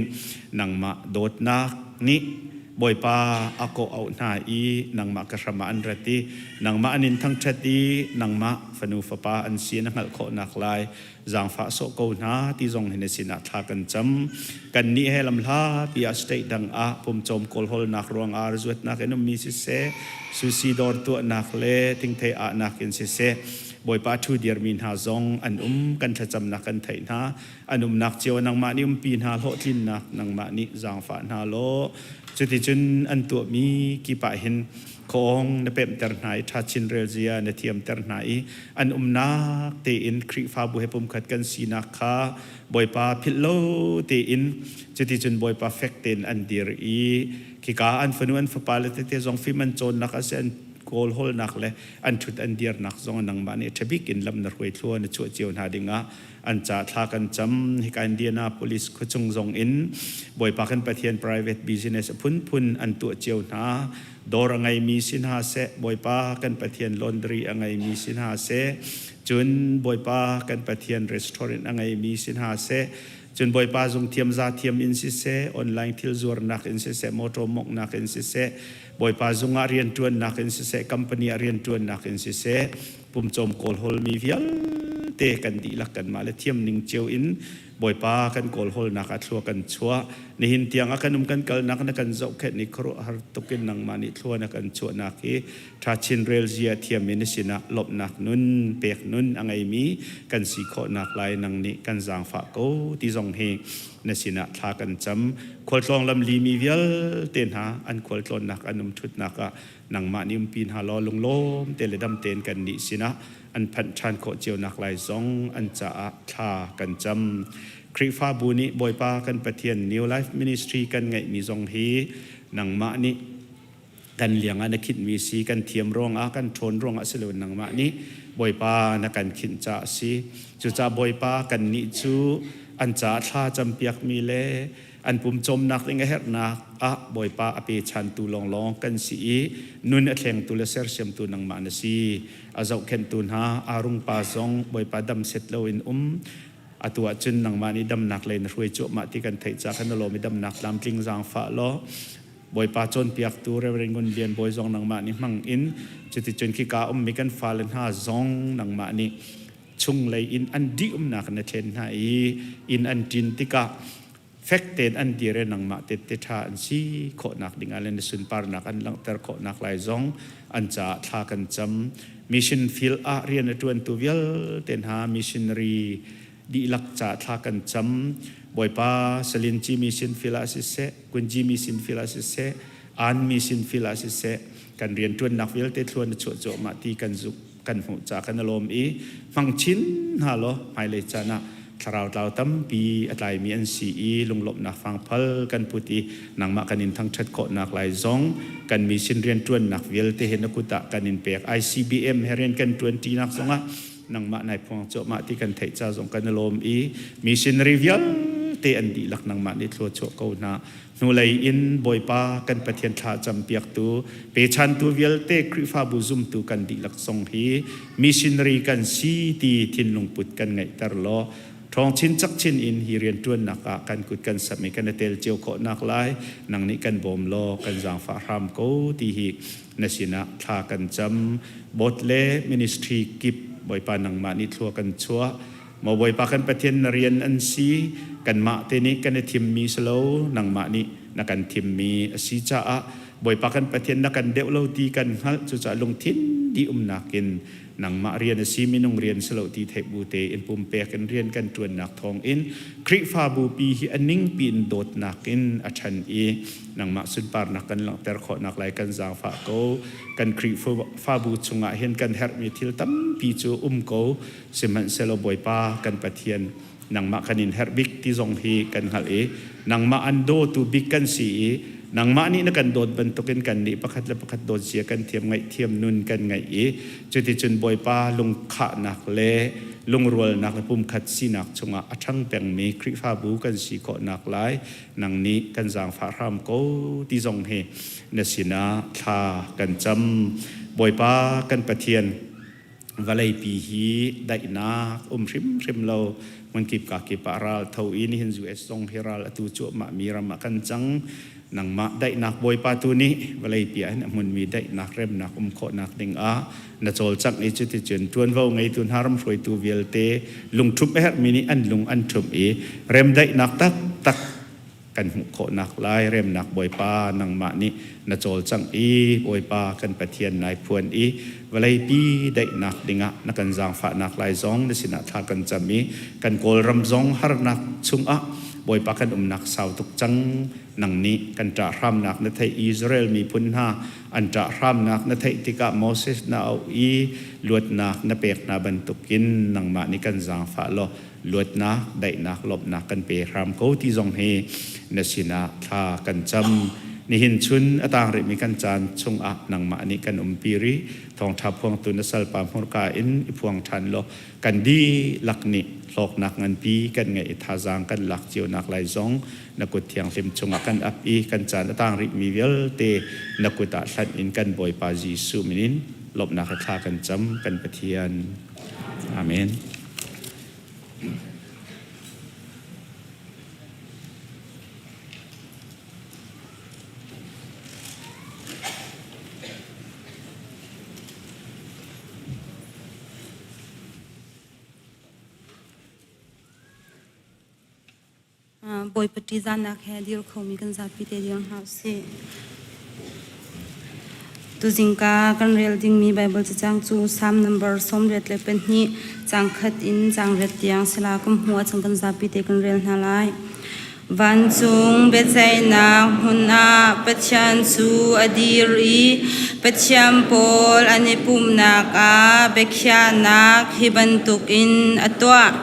nangmah dawtnak nih Bawipa a kawh auh hna i nangmah ka hram ah an rat i nangmah an in thangṭhat i nangmah fanu fapa an si na hngalh khawh naklai zaangfah sawh ko hna ti zong hin na sinah thla kan cam. Kannih he lamhla pi ah state dang ah pumcawm kawlhawlnak ruangah zuatnak in ummi siseh, sushi dawr tuahnak le thingthei ahnak in siseh, Bawipa ṭhu dirmi hna zong an um, kan thlacamnak kan theih hna. An umnak cio nangmah nih umpi hna hlawhtlinnak nangmah nih zaangfah hna law cuticun an tuahmi kip ah hin khuaawng na pemhter hna i ṭha chin rel zia na thiamter hna i an umnak tein Khrihfabu he pumkhat kan sinak kha Bawipa philh lo tein cuticun Bawipa fek tein an dir i khika an fanu an fapa le tete zong fim an cawnnak a si an kawlhawlnak le an ṭhut an dirnak zong nangmah nih ṭha bik in lam na hruai thlua na chuah cio hna dingah an ca thla kan cam. Hika Indianapolis khuachung zong in Bawipa kan Pathian private business a phunphun an tuah cio hna. Dawr a ngeimi si hna seh, Bawipa kan Pathian laundry a ngeimi si hna seh, cun Bawipa kan Pathian restaurant a ngeimi si hna seh, cun Bawipa zungthiam zathiam in siseh, online thil zuarnak in siseh, motor monghnak in siseh, Bawipa zung ah rianṭuannak in siseh, company ah rianṭuannak in siseh, pumcawm kawlhawlmi vialte kan dihlak kanmah le thiam ning cio in Bawipa kan kawlhawlnak ah thlua kan chuah. Nihin tiang ah kan um kan kalnak na kan zohkhenh i khuaruahhar tuk in nangmah nih thlua na kan chuahnak hi ṭha chin rel zia thiam in na sinah lawmhnak nun pek nun a ngeimi kan si khawhnak lai nang nih kan zaangfah ko ti zong hi na sinah thla kan cam. Khualtlawng lamli mi vialte hna an khualtlawnnak an um ṭhutnak ah nangmah nih umpi hna law lunglawm te le dam tein kan nih sinah an phanh ṭhan khawh cio nak lai zong an caah thla kan cam. Khrihfabu nih Bawipa kan Pathian New Life Ministry kan ngeihmi zong hi nangmah nih kan liang ah na khinhmi si kan thiam ruangah kan ṭhawn ruangah si loin nangmah nih Bawipa na kan khinh caah a si. Cucaah Bawipa kannih cu an caah thla campiakmi le an pum cawmnak ding a herhnak ah Bawipa a pechantu lawnglawng kan si i nun a thlengtu le sersiamtu nangmah na si. A zohkhenhtu hna Arung pa zong Bawipa dam set loin um atu ahcun nangmah nih damnak lei na hruai cuahmah ti kan theih caah kan lawm i damnak tlamtling zaangfah law. Bawipa cawnpiaktu Reverend Ngun Lian Bawi zong nangmah nih hmang in cuticun khika ummi kan fale hna zong nangmah nih chunglei in an dih umnak na thlen hna i inn an ṭin tikah fek tein an dir i nangmah tette ṭha an si khawhnak dingah le na sunparnak an langhter khawhnak lai zong an caah thla kan cam. Mission field ah rian a ṭuantu vialte hna missionary dihlak caah thla kan cam. Bawipa Salinci mission field ah siseh, Kunji mission field ah siseh, An mission field ah siseh, kan rianṭuannak vialte thluan na chuah cuahmah ti kan zumh kan hmuh ca kan i lawm i hmang chin hna law hmailei caan ah thlarau tlau tampi a tlaimi an si i lunglawmhnak fangphal kan put i nangmah kan in thangṭhat khawhnak lai zong kan mission rianṭuannak vialte he na kut ah kan in pek. ICBM he rian kan ṭuanṭinak zongah nangmah nai phuang cuahmah ti kan theih ca zong kan i lawm i missionary vialte an dihlak nangmah nih thlua chuah ko hna. Hnulei in Bawipa kan Pathian thla campiaktu pechantu vialte Khrihfabu zumtu kan dihlak zong hi missionary kan si ti thinlung put kan ngeihter law ṭhawng chin cak chin in hi rianṭuannak ah kan kut kan samh i kan i tel cio khawhnak lai nang nih kan bawm law kan zaangfah hram ko ti hi na sinah thla kan cam. Board le ministry kip Bawipa nangmah nih thlua kan chuah. Maw Bawipa kan Pathian na rian an si, kanmah te nih kan i thimmi si lo, nangmah nih na kan thimmi a si caah Bawipa kan Pathian na kan deuh lo ti kan hngalh. Cucaah lungthin dih umnak in nangmah rian a si, minung rian si lo ti theih bu tein pumpek in rian kan ṭuannak thawngin Khrihfabu pi hi a ningpi in dawtnak in a ṭhan i nangmah sunparnak kan langhter khawhnak lai kan zaangfah ko. Kan Khrihfabu chungah hin kan herhmi thil tampi cu um ko. Sihmanhsehlaw Bawipa kan Pathian, nangmah kan in herh bik ti zong hi kan hngalh i nangmah an dawtu bik kan si i nangmah nih na kan dawt bantukin kannih pakhat le pakhat dawt zia kan thiam, ngaihthiam nun kan ngeih i cuticun Bawipa lungkhahnak le lungrualnak le pumkhat sinak chungah a ṭhang pengmi Khrihfabu kan si khawhnak lai nang nih kan zaangfah hram ko ti zong hi na sinah thla kan cam. Bawipa kan Pathian, vawleipi hi daihnak um hrimhrim lo hmunkip kakip ah ral tho i nihin US zong hi ral atu cuahmah mi ram ah kan cang. Nangmah daihnak Bawipa tu nih vawleipi ah hin a hmunmi daihnak remnak um khawhnak ding ah na cawlcangh i cuticun ṭuanvo ngeitu hna ramhruaitu vialte lungṭhumh a herhmi nih an lung an ṭhumh i remdaihnak taktak kan hmuh khawhnak lai remnak Bawipa nangmah nih na cawlcangh i Bawipa kan Pathian nai phuan i vawleipi daihnak dingah na kan zaangfahnak lai zong na sinah thla kan cam i kan Kawlram zong harnak chungah Bawipa kan umnak sau tuk cang. Nang nih kan ṭah hramnak na theih. Israel miphun hna an ṭah hramnak na theih tikah Moses na auh i luatnak na pek hna bantukin nangmah nih kan zaangfah law luatnak, daihnak, lawmhnak kan pe hram ko ti zong hi na sinah thla kan cam. Nihin chun a tang rihmi kan caan chungah nangmah nih kan umpi rih. Thawngṭha phuangtu na salpa hmurka in i phuang ṭhan law kan dihlak nih hlawknak nganpi kan ngeih i thazaang kan lak cionak lai zong na kut thianghlim chungah kan ap i kan caan a tang rihmi vialte na kut ah hlanh in kan Bawipa Jesuh min in lawmhnak he thla kan cam kan Pathian. Amen. Bawipa ṭihzahnak he dir khomi kan zapi te dir hna usih. Tuzingka kan rel dingmi Baibal cacang cu Salm number 82 caang khat in caang riat tiang sila kan hmuh ahcun kan zapi te kan rel hna lai. Vancung biaceihnak hmun ah Pathian cu a dir i Pathian pawl an i pumhnak ah biakhiahnak hi bantukin a tuah.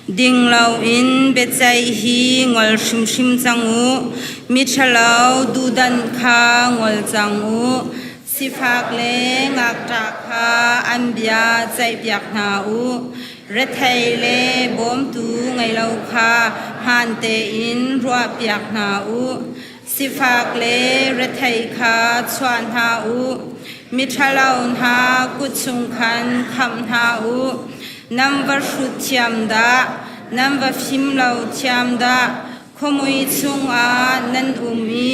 Ding loin biaceih hi ngol hrimhrim cang u. Miṭhalo duhdanh kha ngol cang u. Sifak le ngakṭah kha an bia ceihpiak hna u. Rethei le bawmtu ngei lo kha hmaan tein ruahpiak hna u. Sifak le rethei kha chuah hna u. Miṭhalo hna kut chung khan khamh hna u. Nan va hrut thiam dah, nan va fim lo thiam dah, khuamui chungah nan um i.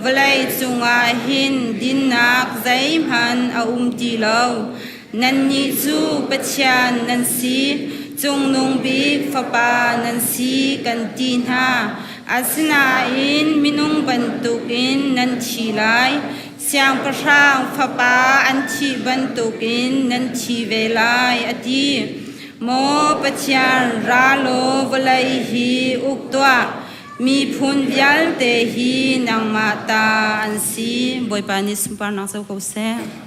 Vawlei cungah hin dinnak zeihmanh a um ti lo. Nannih cu Pathian nan si, Cungnung Bik Fapa nan si kan ti hna. Asinain minung bantukin nan thi lai. Siangpahrang fapa an thih bantukin nan thi ve lai, a ti. Maw Pathian, ra law vawlei hi uk tuah. Miphun vialte hi nangmah ta an si. Bawipa nih sunparnak co ko seh.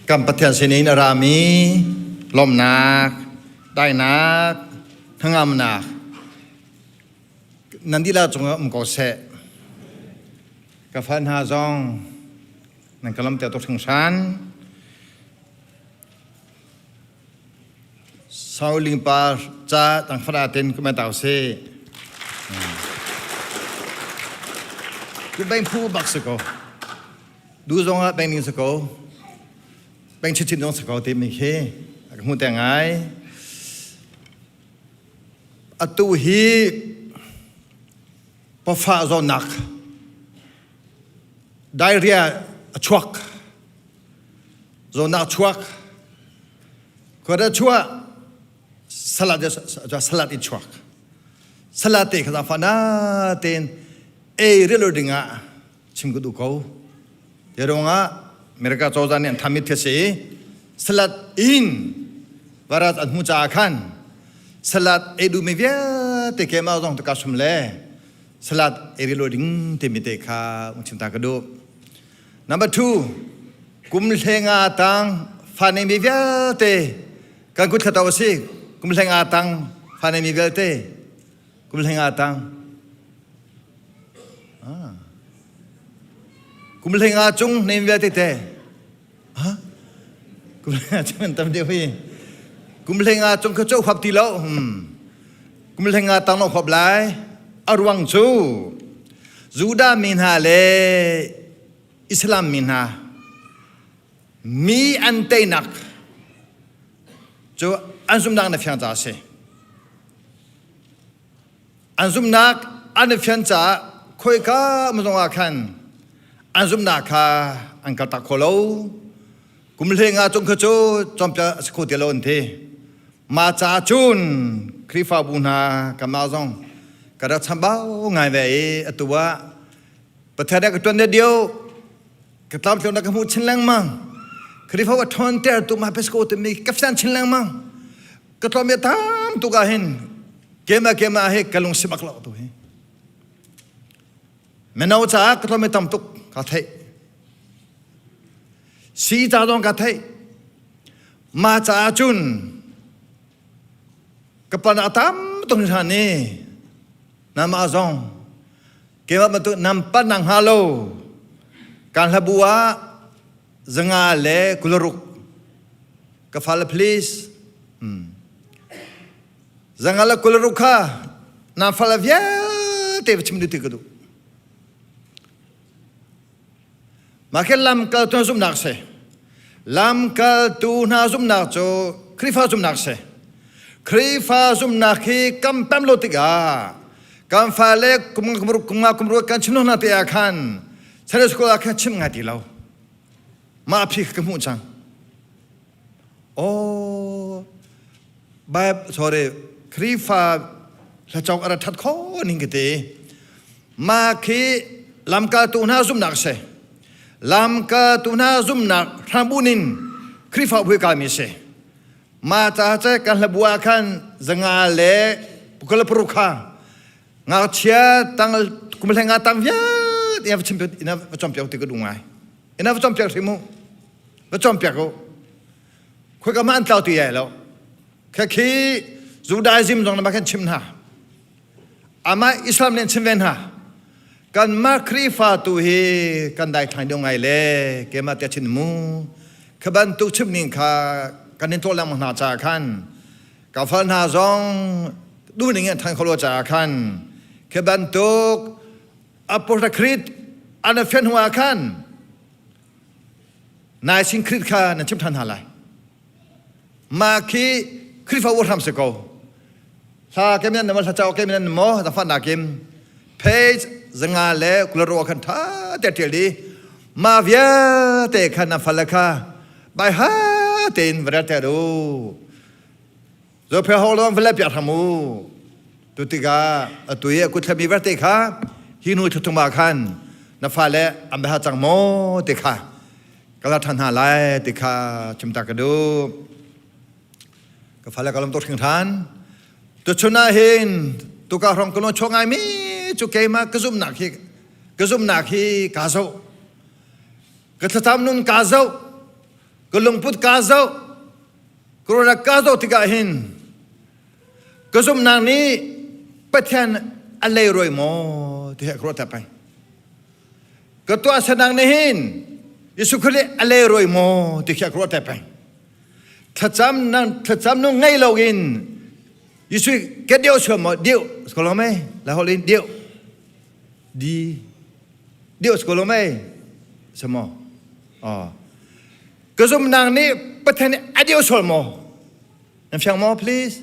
Kan Pathian sinin a rami lawmhnak, daihnak, hnangamnak nan dihlak cungah um ko seh. Ka fa hna zong nan ka lamter tuk hringhran. Sauling pa ca tang fara ten kuma tau se. Ku beng phu bak se ko. Du zong ah beng ning se ko. Beng chichin zong se ko ti mi khi ka hmu te ngai. Atu hi pafa zawnak diarrhea a chuak zawnak chuak khuara chuah salad salad in chuak salad te kha fa na ten ei rilo dingah chim ka duh ko te ruangah America cozah nih an thamit khi si salad in varat an hmu caah khan salad ei duhmi vialte kema zong ka sum le salad ei rilo ding timi te kha ung chim ta ka duh Number 2 kum hlenga tang fa neimi vialte kan kut thla a si kum hlenga tang fa neimi vialte kum hlenga tang ah. kum hlenga cung neimi vialte te ha kum hlenga cung an tam deuh hi kum hlenga cung kha cho khap ti lo hmm. kum hlenga tang lo khop lai a ruang cu Judah mi hna le Islam mi hna mi an teinak cu an zumhnak na fiang caah a si. An zumhnak an i fian caah khoika zong ah khan an zumhnak kha an kaltak kho lo. Kum hleng ah cung kha cu cawnpiak a si kho ti lo an ti. Mah caah cun Khrihfabu hna kanmah zong ka rak chambau ngai ve i atu ah Pathian ah ka ṭuan deuh ka tlamtlinnak ka hmuh chin lengmang. Khrihfabu a ṭhawnter tu mah pesko timi ka fian chin lengmang. Ka tlawm tam tuk ah hin kema kema he ka lung si bak lo tu hi. Mino caah ka tlawm tam tuk ka theih. Si ca zong ka theih. Mah caah cun ka pan a tam tuk hna ni nama zong keimah bantuk nam pan nang hnga lo kan hlabu ah zanga le kularuk ka fale please hmm. zanga le kularuk kha na fale vialte va chim duh ti ka duh Mah khi lamkaltu hna zumhnak si. Lamkaltu hna zumhnak cu Khrihfa zumhnak si. Khrihfa zumhnak hi kam pem lo tikah kan fale kum kum nga kum ruat kan chim hna te ah khan Sunday school ah khan chim ngai ti lo. Mah phi ka hmuh cang. Oh, Bible sorry Khrihfa hlacawk a ra that kho ning ka ti. Mah khi lamkaltu hna zumhnak a si. Lamkaltu hna zumhnak hrambunh in Khrihfa hui kaimi a si. Mah caah cu kan hlabu ah khan zanga le kulaparuk kha ngakchia tang kum hlenga tang vialte ina va chim ina va cawnpiak ti ka duh ngai. Ina va cawnpiak hrim u. Va cawnpiak u. Khoi ma an tlau ti ai lo. Khi Judaism zong na ma khan chim hna. Amah Islam nih an chim ve hna. Kanmah Khrihfa tu hi kan daithlang deuh ngai le keimah tiah chin mu. Kha bantuk chim ning kha kan in tuah lengmang hna caah khan ka fal hna zong duh ning in than kho lo caah khan khi bantuk Apostle Creed an fian hnu ah khan Nicene Creed kha nan chim than hna lai. Mah khi Khrihfa u hram si ko. Hla kem nan mo hla chau kem nan mo da fa na kim page zanga le kularo khan tha te tial di ma vialte khan na fal kha bai ha tein vara te ru zo phe ho lom vle pia thamu tu tiga atu ye ku thlami verte kha hi nu thuthuma khan na fa le am ha chang mo te kha kala than hna lai ti kha chimta ka duh ka fale ka lom tuk hringhran tuchun ah hin tuka hrong ka lo chuak ngai mi cu keimah ka zumhnak hi ka zumhnak hi ka zoh ka thlacam nun ka zoh. Ka lungput kaa zoh, ka ruahnak kaa zoh tikah hin ka zumhnak nih Pathian a leirawi maw ti hi ka ruah ta peng. Ka tuahsernak nih hin Jesuh Khrih a leirawi maw ti khi ka ruah ta peng. Thlacam nang thlacam nung ngei loin Jesuh ke deu suam maw deu ko lo mei la holh in deu di deu ko lo mei samo oh ka zumnak nih Pathian nih a deu sual maw nan fiang maw please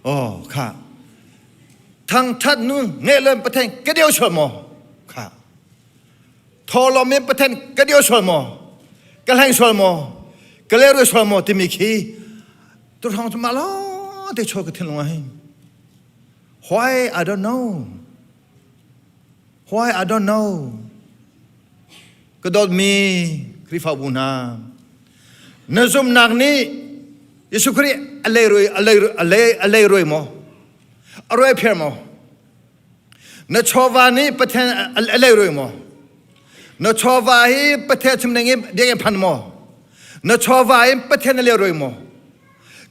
oh kha thangthat nu nge len Pathian ka deu sual maw kha tholom in Pathian ka deu sual maw ka hleng sual maw ka leru sual maw timi khi tu hrawng cu mah lawng te chuak ka thinlung ah hin why I don't know Why I don't know. Ka dawtmi Khrihfabu hna, na zumhnak nih Jesuh Khrih a leirui a leirui a lei a leirui maw? A ruai phiar maw? Na chawva nih Pathian a leirui maw? Na chawva hi Pathian chim ning in biakinn phan maw? Na chawva in Pathian a leirui maw?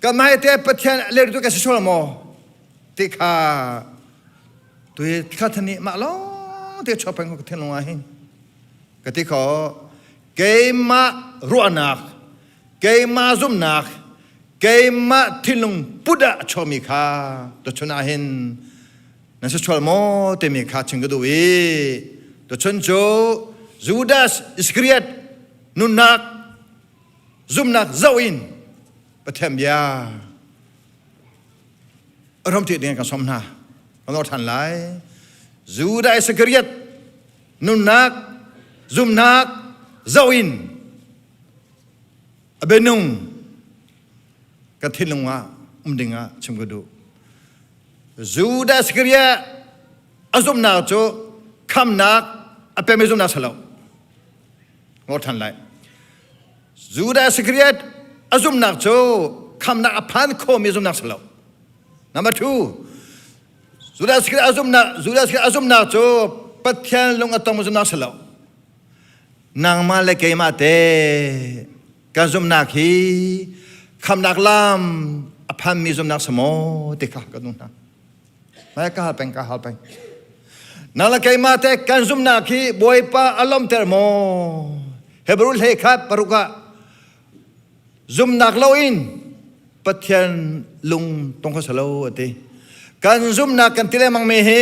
Ka mai te Pathian a leirui ka si sual maw? Ti kha Tui thla thani mah lawng te chuak peng ko ka thinlung ah hin ka ti kho keimah ruahnak keimah zumhnak keimah thinlung put ah a chuakmi kha tuchun ah hin nan si sual maw timi kha chim ka duh i tuchun cu Judas Iscariot nunnak zumhnak zoh in Pathian bia a hramthih ding kan som hna kan lor than lai Judah Iscariot nunnak zumnak zoh in a bianung ka thinlung ah um ding ah chim ka duh Judah Iscariot a zumhnak cu khamnak a pemi zumhnak si lo ngor than lai Judah Iscariot a zumhnak cu khamnak a phan khomi zumhnak si lo. Number two, Judah Iscariot a zumhnak Judah Iscariot a zumhnak cu Pathian lung a tong zumhnak si lo. Nangmah le keimah te kan zumhnak hi khamnak lam a phanmi zumhnak si maw ti kha kan duh hna. Mai ka hal peng ka hal peng. Na le keimah te kan zumhnak hi Bawipa a lawmter maw? Hebrew hlei khat paruk ah zumhnak loin Pathian lung tong kho salo a ti. Kan zumhnak kan ti lengmang mi hi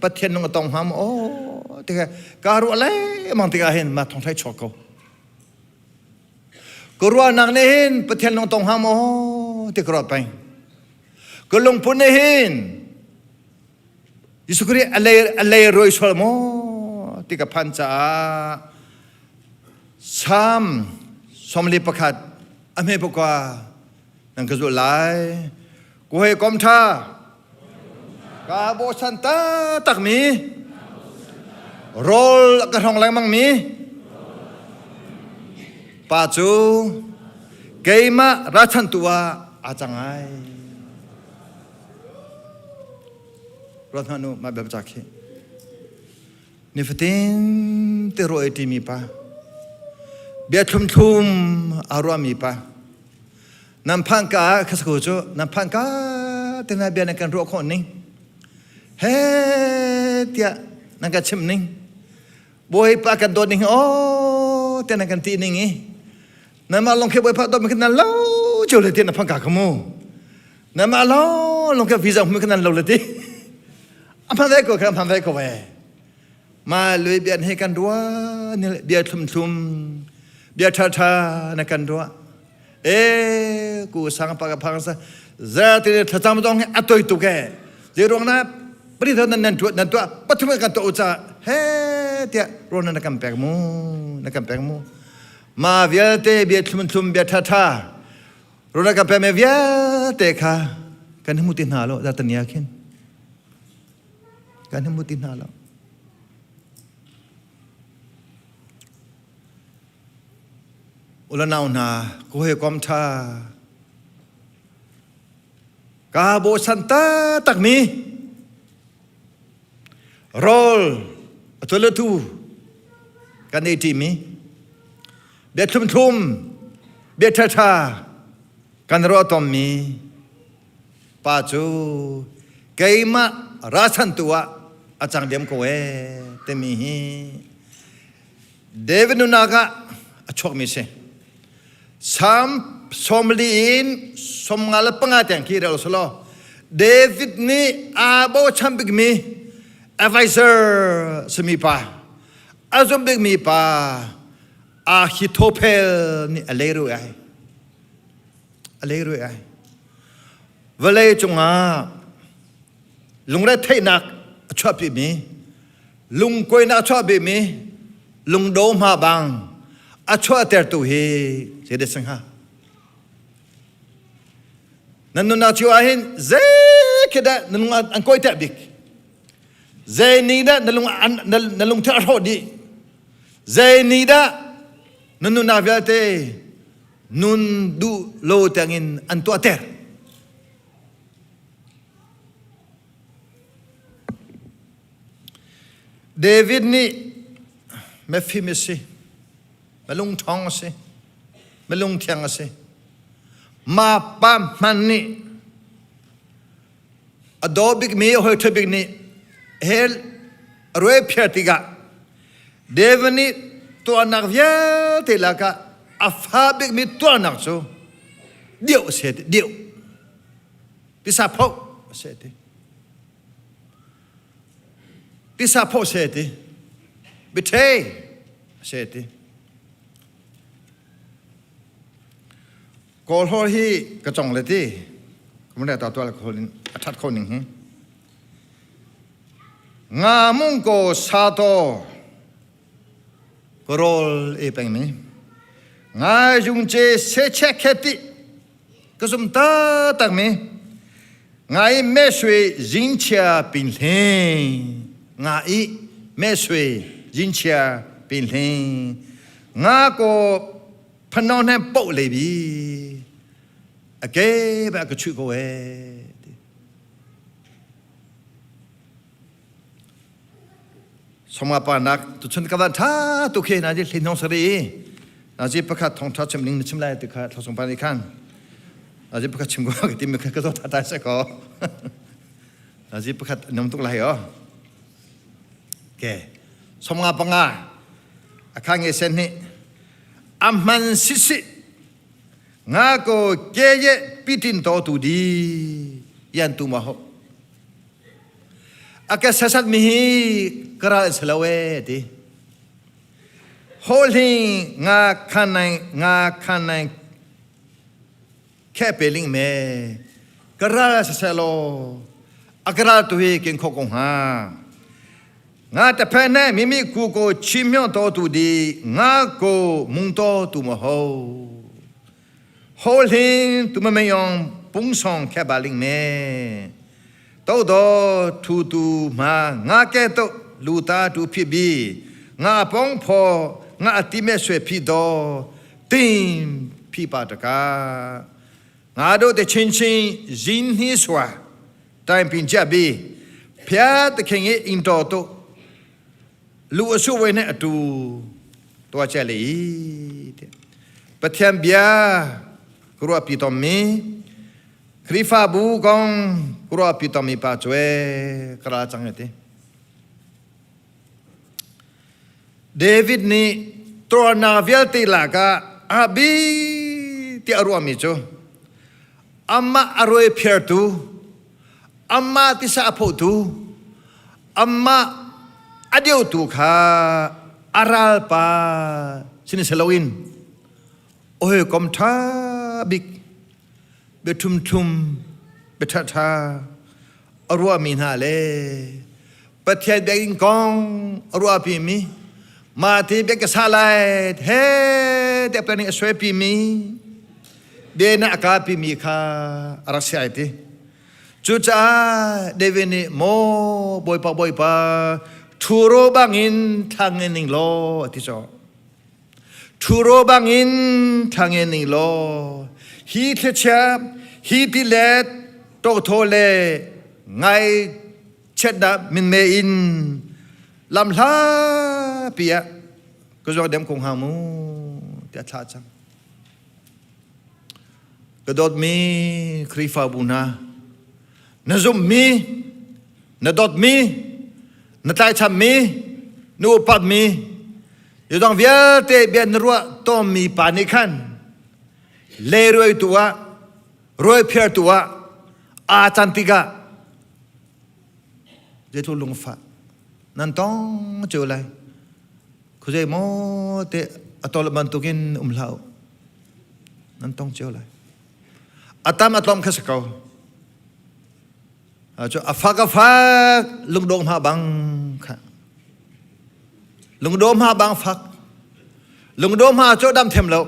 Pathian lung a tong hnga maw? Aw ti ka ruah lengmang tikah hin ma thong thai chuak ko. Ka ruahnak nih hin Pathian lung tong hnga maw ti ka ruat peng. Ka lungput nih hin Jesuh Khrih a lei a lei roi sual maw ti ka phan caah Salm 41 a hme pakua nan ka zulh lai. Ku hei kom tha ka bochan taktak mi rawl ka hrong lengmang mi pa cu keimah ralchanhtu ah aa cang ai. Ruat hmanh u mah bia khi. Nifatin te ruah i ṭimi pa bia thlum-thlum aa ruahmi pa Nan phan ka khasaku cu nan phan ka te na bia nan kan ruah khawh ning he tiah nan kan chimh ning Bawipa kan dawt ning aw tiah nan kan ti ning i nanmah lawng khi Bawipa dawt mi khi nan lo cio le ti na phan ka kha mu nanmah lawng lawng khi visa hmu khi nan lo le ti a hman ve ko kha hman ve ko ve ma lui bian he kan rua ni bia thlum thlum bia tha tha na kan rua e ku sang pa ka phang sa za ti thlacam zong hi a toi tuk e zei ruang na pari tho nan nan tuah nan tuah pathum kan to cha he tiah ron na kan pek mu na kan pek mu ma vialte bia thlum thlum bia tha tha ron na kan pek me vialte kha kan hmu ti hna lo za tania khin kan hmu ti hna lo Ulanau hna, ka hawikom ṭha, kaa bochan taktakmi rawl a tu le tu kan ei ṭimi. Bia thlum thlum, bia ṭha ṭha kan ruah tommi pa cu keimah ralchantu ah a cang diam ko ee timi hi David nunnak ah a chuakmi si. Salm 40 in 55 tiang khi rel selaw David nih aa bochan bikmi advisor simi pa a zum bikmi pa Ahithophel nih a leirui ai. A leirui ai. Vawlei cungah lungretheihnak a chuahpimi, lungkuainak a chuahpimi, lungdo hma bang a chuahtertu hi zeidah si hnga? Nan nunnak cio ah hin zei khi dah na lung an kawiter bik? Zei nih dah na lung na lungthin a hrawh dih? Zei nih dah na nunnak vialte nun duh lo tiangin an tuahter? David nih mifim a si, malungṭhawng a si, malungthiang a si. Ma pa hman nih a daw bikmi a hawi ṭha bik nih hell a ruai phiar tikah David nih tuahnak vialte lakah a fa bikmi tuahnak cu dioh a si ti dioh tisa phoh a si ti tisa phoh a si ti betray a si ti Kawl hor hi ka cong le ti ka ta tual kho in a that kho ning hi nga mung ko sa to ka rawl e peng mi nga jung che se che khe ti ka zum ta tak mi ngai me sui jing chia pin hle nga i me sui jing chia pin hle nga ko Phanon he poh le bi a ke ba ka chuh ko ee. Soma pa nak tu chun ka van tha tu khe na ji hlin hong sari na ji pakhat thong tha chim ning na chim lai ti kha thosong pa ni khan na ji pakhat chim ko ka ti mi kha ka zo tha ta se ko na ji pakhat nom tuk lai o ke somnga panga akha nge sen ni a hman sisi nga ko ke ye pitin to tu di yan tu ma ho a ke sasat mi hi kara selo e ti ho hli nga khan nai nga khan nai khe pe ling me kara saselo akara tu hi kin kho kong ha ငါတဖက်၌မိမိကိုယ်ကိုချီးမြှောက်တော်သူသည်ငါကိုမုန်တော်သူမဟုတ်ဟိုလင်သူမမယောင်ပုံဆောင်ခဲ့ပါလိမ့်မယ်တောတော်ထူသူမှာငါကဲ့သို့လူသားသူဖြစ်ပြီးငါပေါင်းဖော်ငါအတိမဲ့ဆွေဖြစ်တော်တင်းဖြစ်ပါတကားငါတို့တချင်းချင်းရင်းနှီးစွာ တိုင်ပင်ကြပြီးဖျားသခင်ရဲ့အင်တော်တို့လူအစုဝေးနဲ့အတူတွားကြလေတဲ့ပထံဗျာကရောပီတော်မီခရီဖာဘူးကောင်ကရောပီတော်မီပါကျွဲကရာချန်တဲ့ဒေးဗစ်နီတော်နာဗီလတီလာကအဘီတီအရူအမီချို Amah a rawiphiartu, amah tisa a phohtu, amah a deutu kha a ralpa sin si loin a hawikom ṭha bik bia ṭhumṭhum bia ṭhaṭha a ruahmi hna le Pathian biakinn kong a ruahpimi mah ti biak ka sa lai he tiah plan a suaipimi bia na a kapimi kha a rak si ai ti. Cucaah David nih maw Bawipa Bawipa ṭhuro bangin thlang in ning law a ti cawh. Ṭhuro bangin thlang in ning law hi thlichia hi tilet tawthaw le ngai chiatnak minmei in lamhla pi ah ka zuak dem ko hnga mu. tiah thlah cang. Ka dawtmi Khrihfabu hna, na zumhmi, na dawtmi, na tlaichammi, na upatmi, yudang vialte bia na ruah tawnmi pa nih khan leruaitu ah, ruaiphiartu ah aa can tikah zeitluk lungfah nan tong cio lai. Khuazei maw te a tol bantukin um hlah u. Nan tong cio lai. A tam a tlawm kha si ko. Cu a fak a fak lungdong hma bang kha. Lungdong hma bang fak. Lungdong hma cu dam them lo.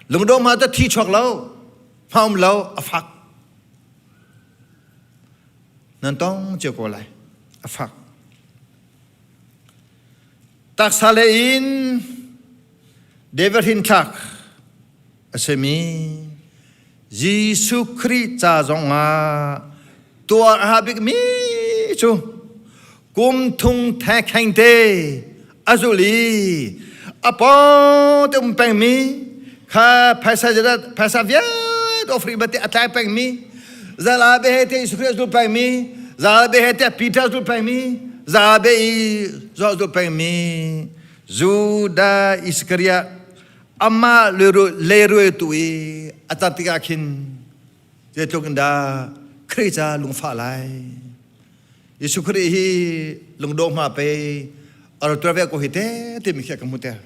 Lungdong hma cu thi chuak lo. Hma um lo a fak. Nan tong cio ko lai. A fak. Taksa le in David hrinthlak a simi Jesuh Khrih ca zongah tuar a ha bikmi cu kum thung theng te a zul i a pawng te um pengmi kha phaisa phaisa vialte offering bate a tlai pengmi zala be he te Jesuh Khrih a zul pengmi zala be he te Peter zul pengmi zala be i zul pengmi Judah Iskariot amah leirui tu i a tar tikah khin zeitluk in dah Khrih ca lungfah lai Jesuh Khrih hi lungdong hma pe a tuar ve ko hi te timi khi ka hmu ter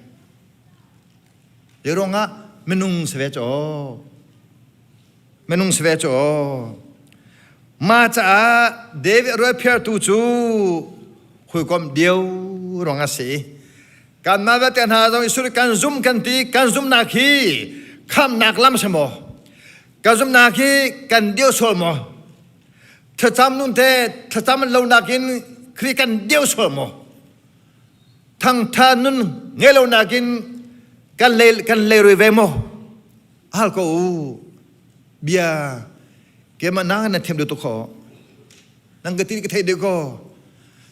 Zeiruangah minung si ve caw minung si ve caw ma caah David rualphiartu cu hawikom deu ruang a si kanmah vialte hna zong Jesuh kan zum kan ti kan zumnak hi khamnak lam si maw kan zumnak hi kan deu sual maw thlacam nun te thlacam lo nakin Khrih kan deu sual maw thangtha nun ngei lo nakin kan le kan leirui ve maw hal ko u bia kema na na thiam du to kho nang ka ti ka thei de ko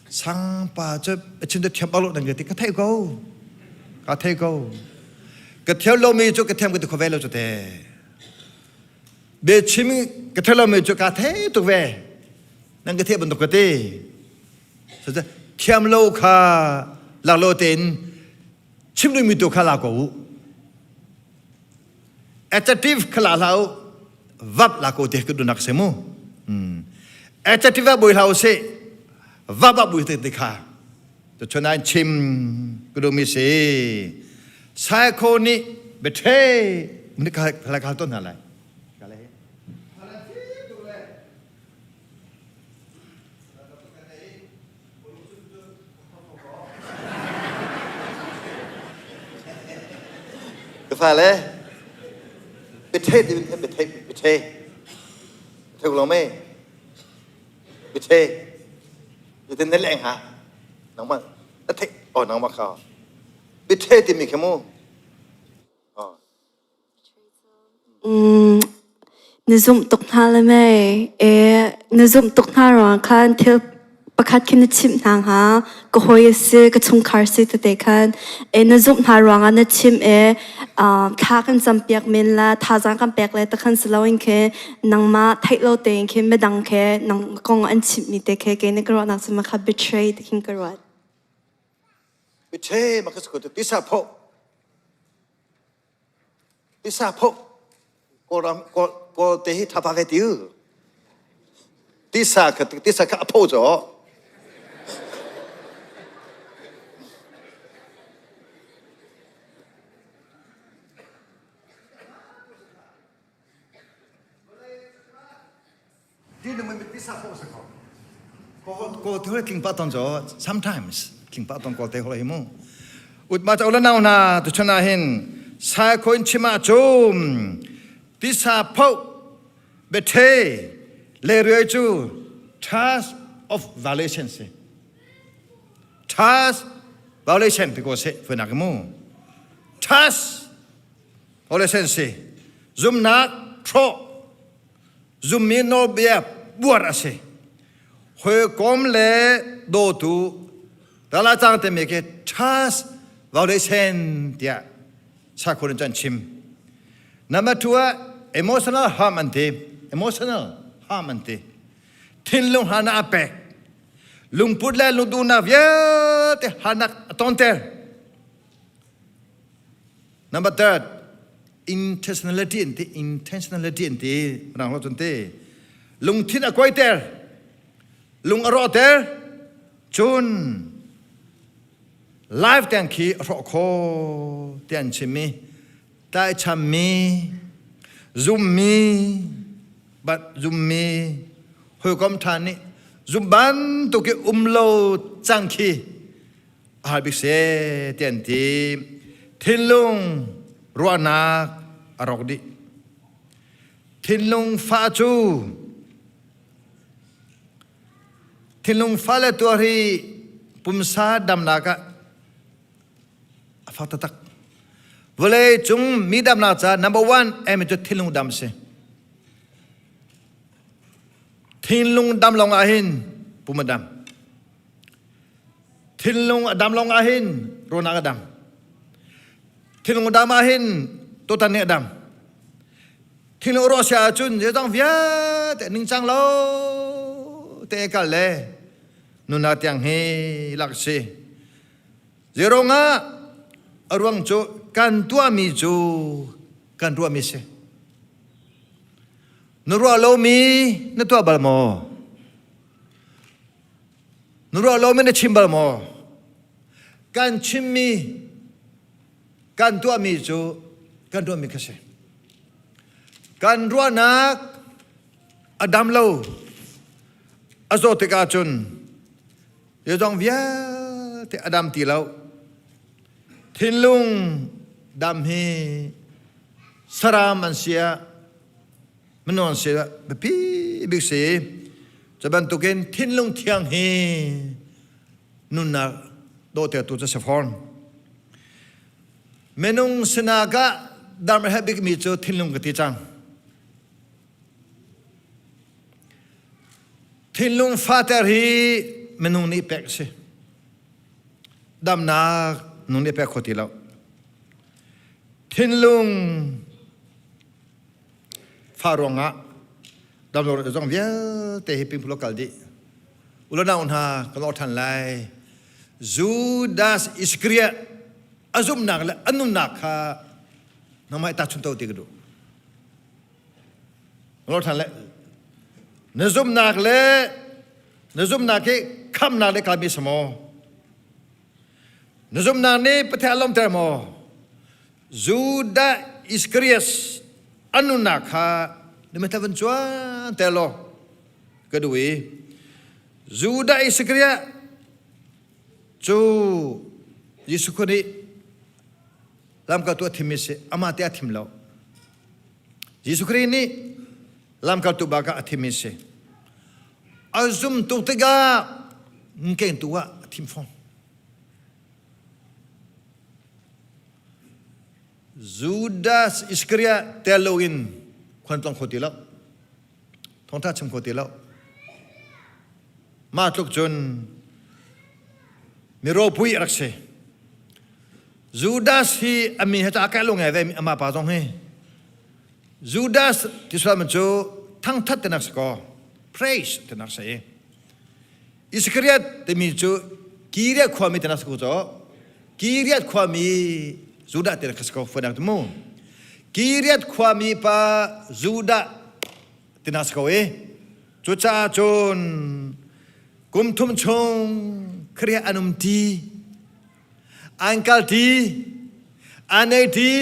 sang pa chu chin te thiam alo nang ka ti ka thei ko ka thei ko ka thiam lo mi chu ka thiam ka ti kho ve lo chu te be chim ka thei lo mi chu ka thei tuk ve nang ka thei bantuk ka ti Thiam lo kha lak lo tein chim dingmi tu kha la ko u. Adjective kha la hlah u. Vap la ko te ka dunak se mu. Adjective ah bui hlah u sih. Vap ah bui te te kha. Tu chuan chim ka duhmi si. Psycho nih betray ni ka la ton hna lai. Ka fale, biathei ti biathei biathei thei lo me biathei zeitin na leng ha nangmah na theih oh nangmah kha biathei timi kha mu Na zumh tuk hna le mei? Ee, na zumh tuk hna ruangah khan thil pakhat khi na chimh hna hnga. Ka hawi a si, ka chungkhar si tete khan. Ee, na zumh hna ruangah na chimh i thla kan campiak men la, thazaang kan pek le takhan si loin khi nangmah theih lo tein khin midang khi nang kong an chimhmi te khi kei nih ka ruahnak cu mah kha betray ti khin ka ruat. Betray ma ka si ko tisa pho. Tisa pho Kawlram Kawl Kawlte hi thapa ve tiu. Tisa kha tisa kha a pho caw. Kawl te tling pa ton zo sometimes tling pa ton kawl te hoi mu utma cha ulanau na tu chana hin sai khoin chima chum tisa pho bethe le rue chu task of violation se task violation ti ko se funak mu task violation se zumnak thro Zummi nawlbia buar a si. Hawikom le dawtu dala cang timi khi trust Vauleisen tiah sakhua in cun chim. Number 2 ah emotional harm an ti. Emotional harm an ti. Thinlung harnak a pek. Lungput le lungduhnak vialte harnak a tonter. Number third, intentionality an ti. Intentionality an ti. Rang lo cun ti. Lungthin a kuaiter. Lung a rawhter. Cun live tiang khi a hrawh kho ti an chimmi tlaihchammi zummi bat zummi hawikom ṭha nih zum bantuk i um lo cang khi a har bik se ti an ti thinlung ruahnak a rawk dih thinlung fa cu Thinlung fale tuar hi pumsa damnak ah a fak taktak. Vawlei cung mi damnak ca number one em cu thinlung dam si. Thinlung dam lawng ah hin pum a dam. Thinlung a dam lawng ah hin rawnak a dam. Thinlung a dam ah hin tutan nih a dam. Thinlung ruah sia ahcun zeidang vialte ningcang lo te kal le nuna tiang hi lak si. Zeirong ah a ruang cu kan tuahmi cu kan ruahmi si. Na ruah lomi na tuah bal maw? Na ruah lomi na chim bal maw? Kan chimmi kan tuahmi cu kan tuahmi kha si. Kan ruahnak a dam lo, a zawt tikah cun zeizong vialte a dam ti lo. Thinlung dam hi saram an si ah, minung an si ah biapi bik si. Cu bantukin thinlung thiang hi nunnak dawhtertu cu si fawn. Minung sinak ah dam a herh bikmi cu thinlung ka ti cang. Thinlung fater hi minung nih pek a si. Damnak nung nih pek kho ti lo. Thinlung fa ruangah damlo zong vialte hi pingphulo kal dih. Ulanau hna ka lawh ṭhan lai. Judas Iskariot a zumhnak le a nunnak kha nangmah i tahchunh to ti ka duh. Lawh ṭhan le na zumhnak le na zumhnak hi khamnak le kalmi si maw? Na zumhnak nih Pathian a lawmter maw? Judas Iskariot a nunnak kha na mitthla van cuan te law ka duh i Judah Iskariot cu Jesuh Khrih nih lamkaltu a thimmi si amah te a thim lo Jesuh Khrih nih lamkaltu bak ah a thimmi si a zum tuk tikah kengtu ah a thim fawn Judas Iskariot tel loin khuan tlong kho ti lo Thawngṭha chim kho ti lo. Mah tluk cun mi ropui a rak si. Judas hi a min he ca kai lo ngai ve amah pa zong hi. Judas ti sual man cu thangthat tinak si kaw praise tinak si. Iskariot timi cu Kiriath khuami tinak si ko cu. Kiriath khuami Judah tinak si ko fuanak tu mu. Kiriath khuami pa Judah tina si ko i cucaah cun kum thum chung Khrih an um ti an kal ti an ei ti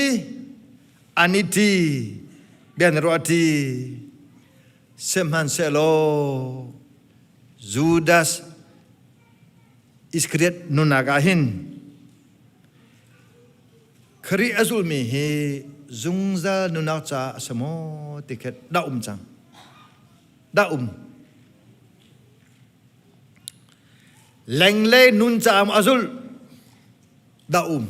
an i ti bia na ruah ti sihmanhsehlaw Judas Iskariot nunak ah hin Khrih a zulmi hi zungzal nunak caah a si maw ti khi dah um cang. Dah um. Lenglei nun caah a zulh dah um.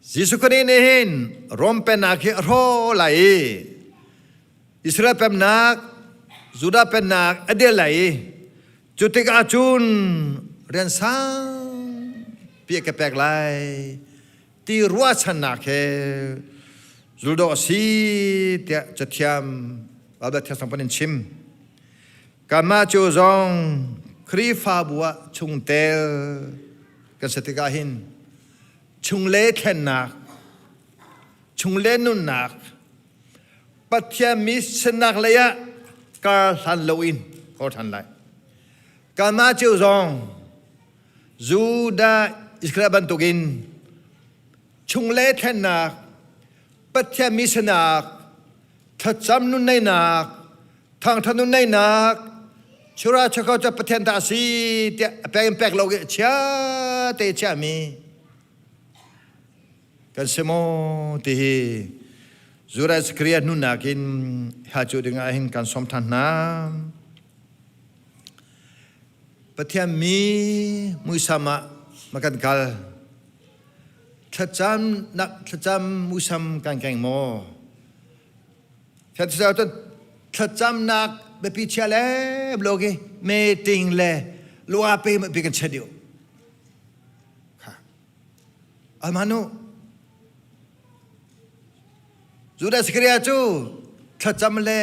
Jesuh Khrih nih hin Rom pennak hi a hrawh lai i Israel pennak, Judah pennak a dir lai i cu tikah cun rian sang. pi ka pek lai ti ruahchannak he zuldo a si tiah cathiam Bible thiang sang in chim. Kanmah cu zong Khrihfabu ah chungtel kan si tikah hin chungle thlennak, chungle nunnak, Pathian mi sinak lei ah kar hlan loin kor ṭhan lai. Kanmah cio zong Judah Israel bantukin chungle thlennak, Pathian mi sinak, thlacam nunneinak, thangṭhat nunneinak, chura chakau ca Pathian ta si tiah a pek in pek lo i chia te chiami kan si maw ti hi Judah Iskariot nunnak in ha cu ding ah hin kan som than hna. Pathian mi muisam ah ma kan kal. Thlacam nak thlacam muisam kan keng maw? Thlacamnak biapi chia le blogi meeting le lua pe ma pi kan chia diu. Almanu Judas Iscariot cu thlacam le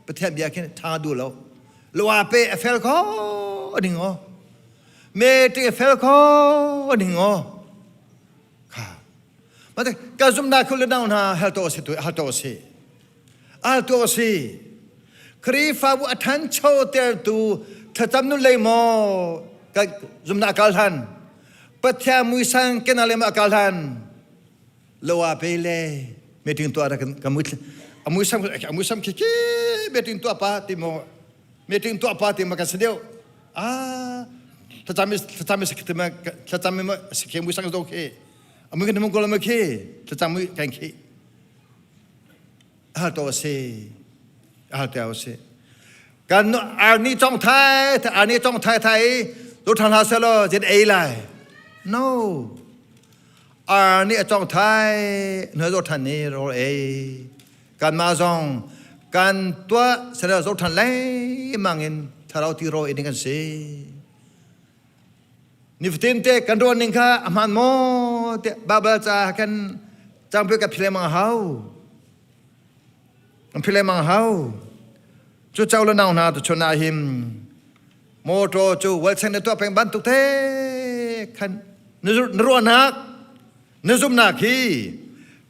Pathian bia khin tha du lo. Lua pe a fel kho ding o. Meeting a fel kho ding o. Kha. Mate ka zumnak khul le nau hna hal to si tu hal to si. Al to si. Khrihfabu a thancho tertu thlacam nu lei maw ka zumnak kal han. Pathian muisang kenale ma kal han. Loa pe le meeting tuah ra kan mui a muisam a muisam khi khi meeting tuah pa ti mo meeting tuah pa ti ma kan si deuh ah thlacam thlacam si ma thlacam ma si khi muisang zo khi amui kan mong ko ma khi thlacam mui kan khi hal to si hal te si kan arni chong thai arni chong thai thai tu than ha selo jet ei lai no Ar nih a cawng thai na zo than ni rawl ei kan ma zong kan tuah sare zo than lengmang in thlarau ti rawl in kan si nifatin te kan ruan ning kha a hmaan maw te Bible ca kan cangpi ka phile mang hau kan phile mang hau cu chau le nau hna tu chun ah him Motor cu walcheng na tuah peng bantuk te khan na ruahnak na zumhnak hi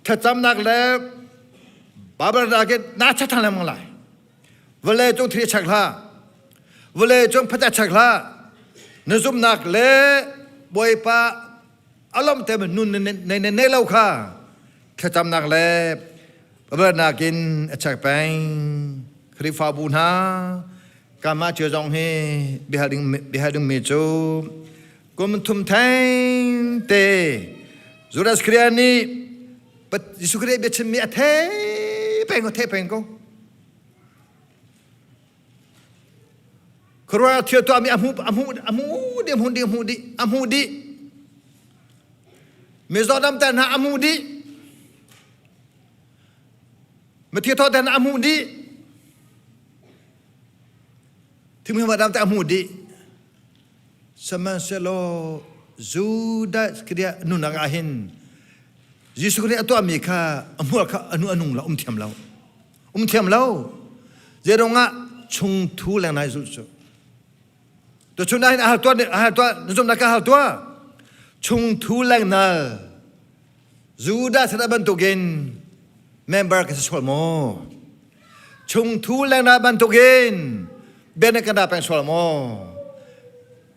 thlacamnak le Bible ke na chak thang lengmang lai. Vawlei cung thil chak hlah. Vawlei cung phat chak hlah. Na zumhnak le Bawipa alom te nun ne ne ne lo kha thlacamnak le Bible nakin a chak peng. Khrihfabu hna Kanmah cio zong hi biahal ding biahal dingmi cu kum thum theng te Judas Iscariot nih Jesuh Khrih biachimmi a thei peng ko thei peng ko. Khuaruah thil tuahmi a hmu a hmu a hmu dih a hmu dih a hmu dih a hmu dih. Mizaw damter hna a hmu dih. Mithi thawhter hna a hmu dih. Thimhim adam te a hmu dih. Sihmanhsehlaw Judas Iscariot nunak ah hin Jesuh Khrih a tuahmi kha a hmual kha anu anung lo um thiam lo. Um thiam lo. Zeirong ah chungthu lengnai zulh cu. Tuchun ah hin a hal tuah a hal tuah na zumhnak ka hal tuah. Chungthu lengnal Judas bantukin member ka si sual maw? Chungthu lengnak bantukin biaknak kan dah peng sual maw?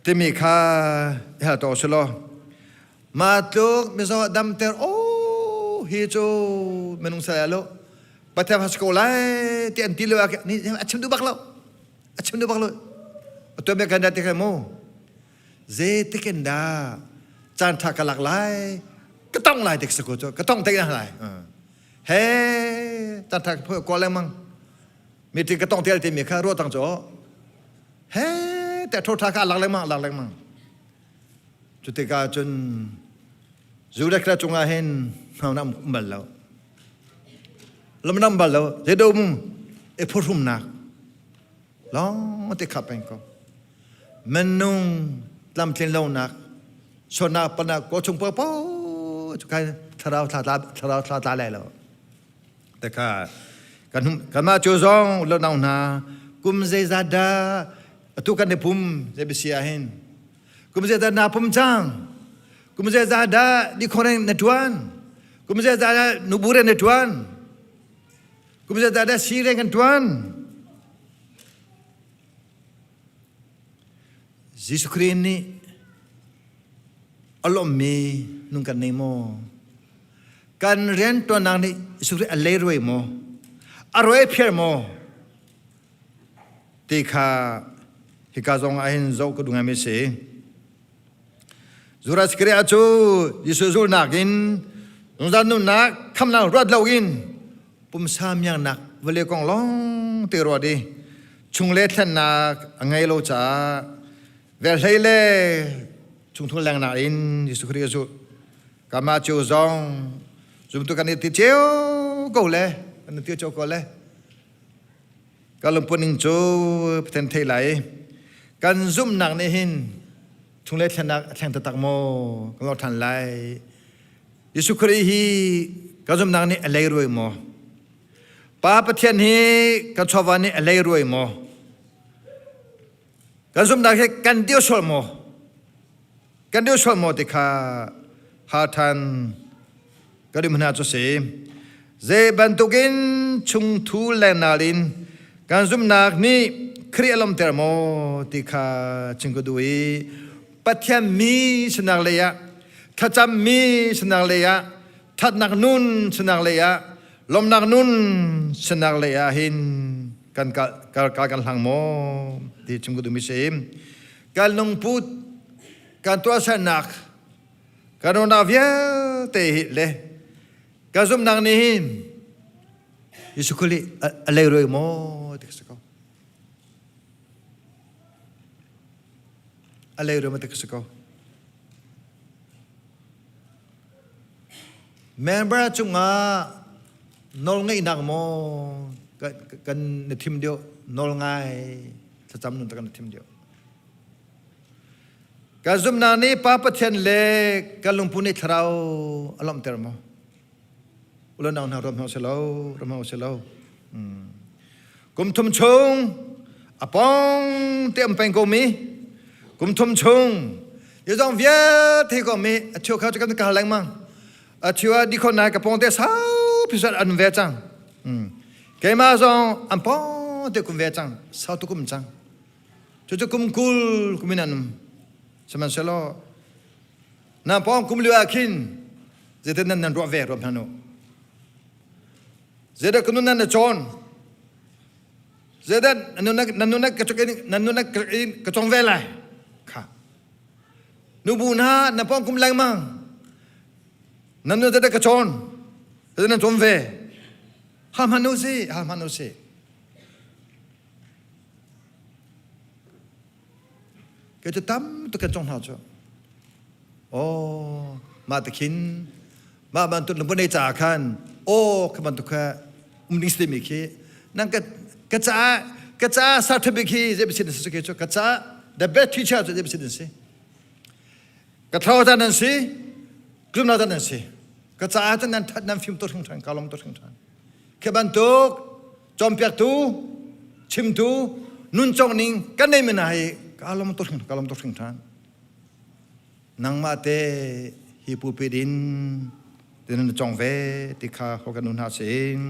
Timi kha i hal to si law. Ma tluk mizaw damter oh hi cu minung sal lo Pathian has ko lai ti an ti lo ni a chim duh bak lo a chim duh bak lo atu me kan da ti kha mu Zeitik in dah caan ṭha ka lak lai ka tong lai tik sako cu ka tong te lai he caan ṭha ka kawl lengmang meeting ka tong tel timi kha ruah tang cu he te tho ṭha kha lak lengmang lak lengmang cu tikah cun Judah kra cungah hin hna um bal lo lam bal lo zeido mu e phuhrumnak lawng te khap peng ko minung tlamtlin lonak. Sona pana ko chung po po cu kai thlarau thla tla thlarau thla tla lai lo. Te kha kan kanmah cu zong lo nau hna kum zeizat dah atu kan i pum zei si ah hin kum zeizat na pum cang kum zeizat dah dikhoreng na tuan kum zeizat dah nubure na tuan kum zeizat dah sireng kan tuan Jesuh Khrih nih a lawmmi nung kan nei maw? Kan rianṭuannak nih Jesuh Khrih a leirawi maw? A rawi phiar maw? Ti kha hika zong ah hin zoh ka duh ngaimi si. Judas Iscariot cu Jesuh zulhnak in zungzal nunnak khamnak ruat loin pumsa miangnak vawlei kong lawng te ruat i chungle thlennak a ngei lo caah velhlei le chungthul lengnak in Jesuh Khrih a zulh. Kamah cu zong zumtu kan i ti cio ko le kan i ti cio ko le ka lungput ning cu Pathian thei lai kan zumhnak nih hin chunglei thlennak a thleng taktak maw kan lor ṭhan lai Jesuh Khrih hi ka zumhnak nih a leirawi maw? Pa Pathian hi kan chawva nih a leirawi maw? Kan zumhnak hi kan dir sual maw? Kan dir sual maw ti kha ha ṭhan ka rim hna cu si. Zei bantukin chungthu lengnal in kan zumhnak nih Khrih a lawmter maw ti kha chim ka duh i Pathian mi sinak lei ah thlacam mi sinak lei ah thatnak nun sinak lei ah lawmnak nun sinak lei ah hin kan kal kan hlang maw ti chim ka duhmi si kan lungput kan tuahsernak kan ruahnak vialte hi le kan zumhnak nih hin Jesuh Khrih a leirawi maw ti ka si ko A leirawi maw ti ka si ko. Member cungah nawlngeihnak maw kan na thim deuh nawl ngai thlacam nun kan na thim deuh. Ka zumhnak nih Pa Pathian le ka lungput nih thlarau a lawmhter maw? Ulo nang hna ram hau si lo, ram hau si lo. Kum thum chung a pong te am peng ko mi. Kum thum chung ye zong vialte ko mi a cheu kha chu kan ka lengmang. A cheu a di khon nai ka pong te sau phi an ve cang. Keimah zong an pong te kum ve cang, sau tu kum cang. Cu cu kum kul kum in an um. Sihmanhsehlaw Na pawng kum lio ah khin zeitin nan nan ruah ve ruam hna nu. Zeidah ka nun nan na cawn? Zeidah nan nun ka nan nun ka cong ve lai? Kha. Nubu hna na pawng kum lengmang. Nan nun zeidah ka cawn? Zeidah nan cawn ve? Ha hman u si, ha hman u si. Kei cu tam tuk kan cong hna cu. Oh, mah te khin mah bantuk lungput nei caah khan aw kha bantuk kha um ding si mi khi nang ka ka caah ka caah certificate khi zei sin si khi cu ka caah the best teacher cu zei sin si ka thlau ta nan si klumna ta nan si ka caah cun nan that nan fim to hringhran ka lom to hringhran khi bantuk cawnpiaktu chimtu nuncong ning kan nei mi hna hi ka lom to ka lom to hringhran nangmah te hi pulpit in tin na cong ve ti kha ho kan nu hna sin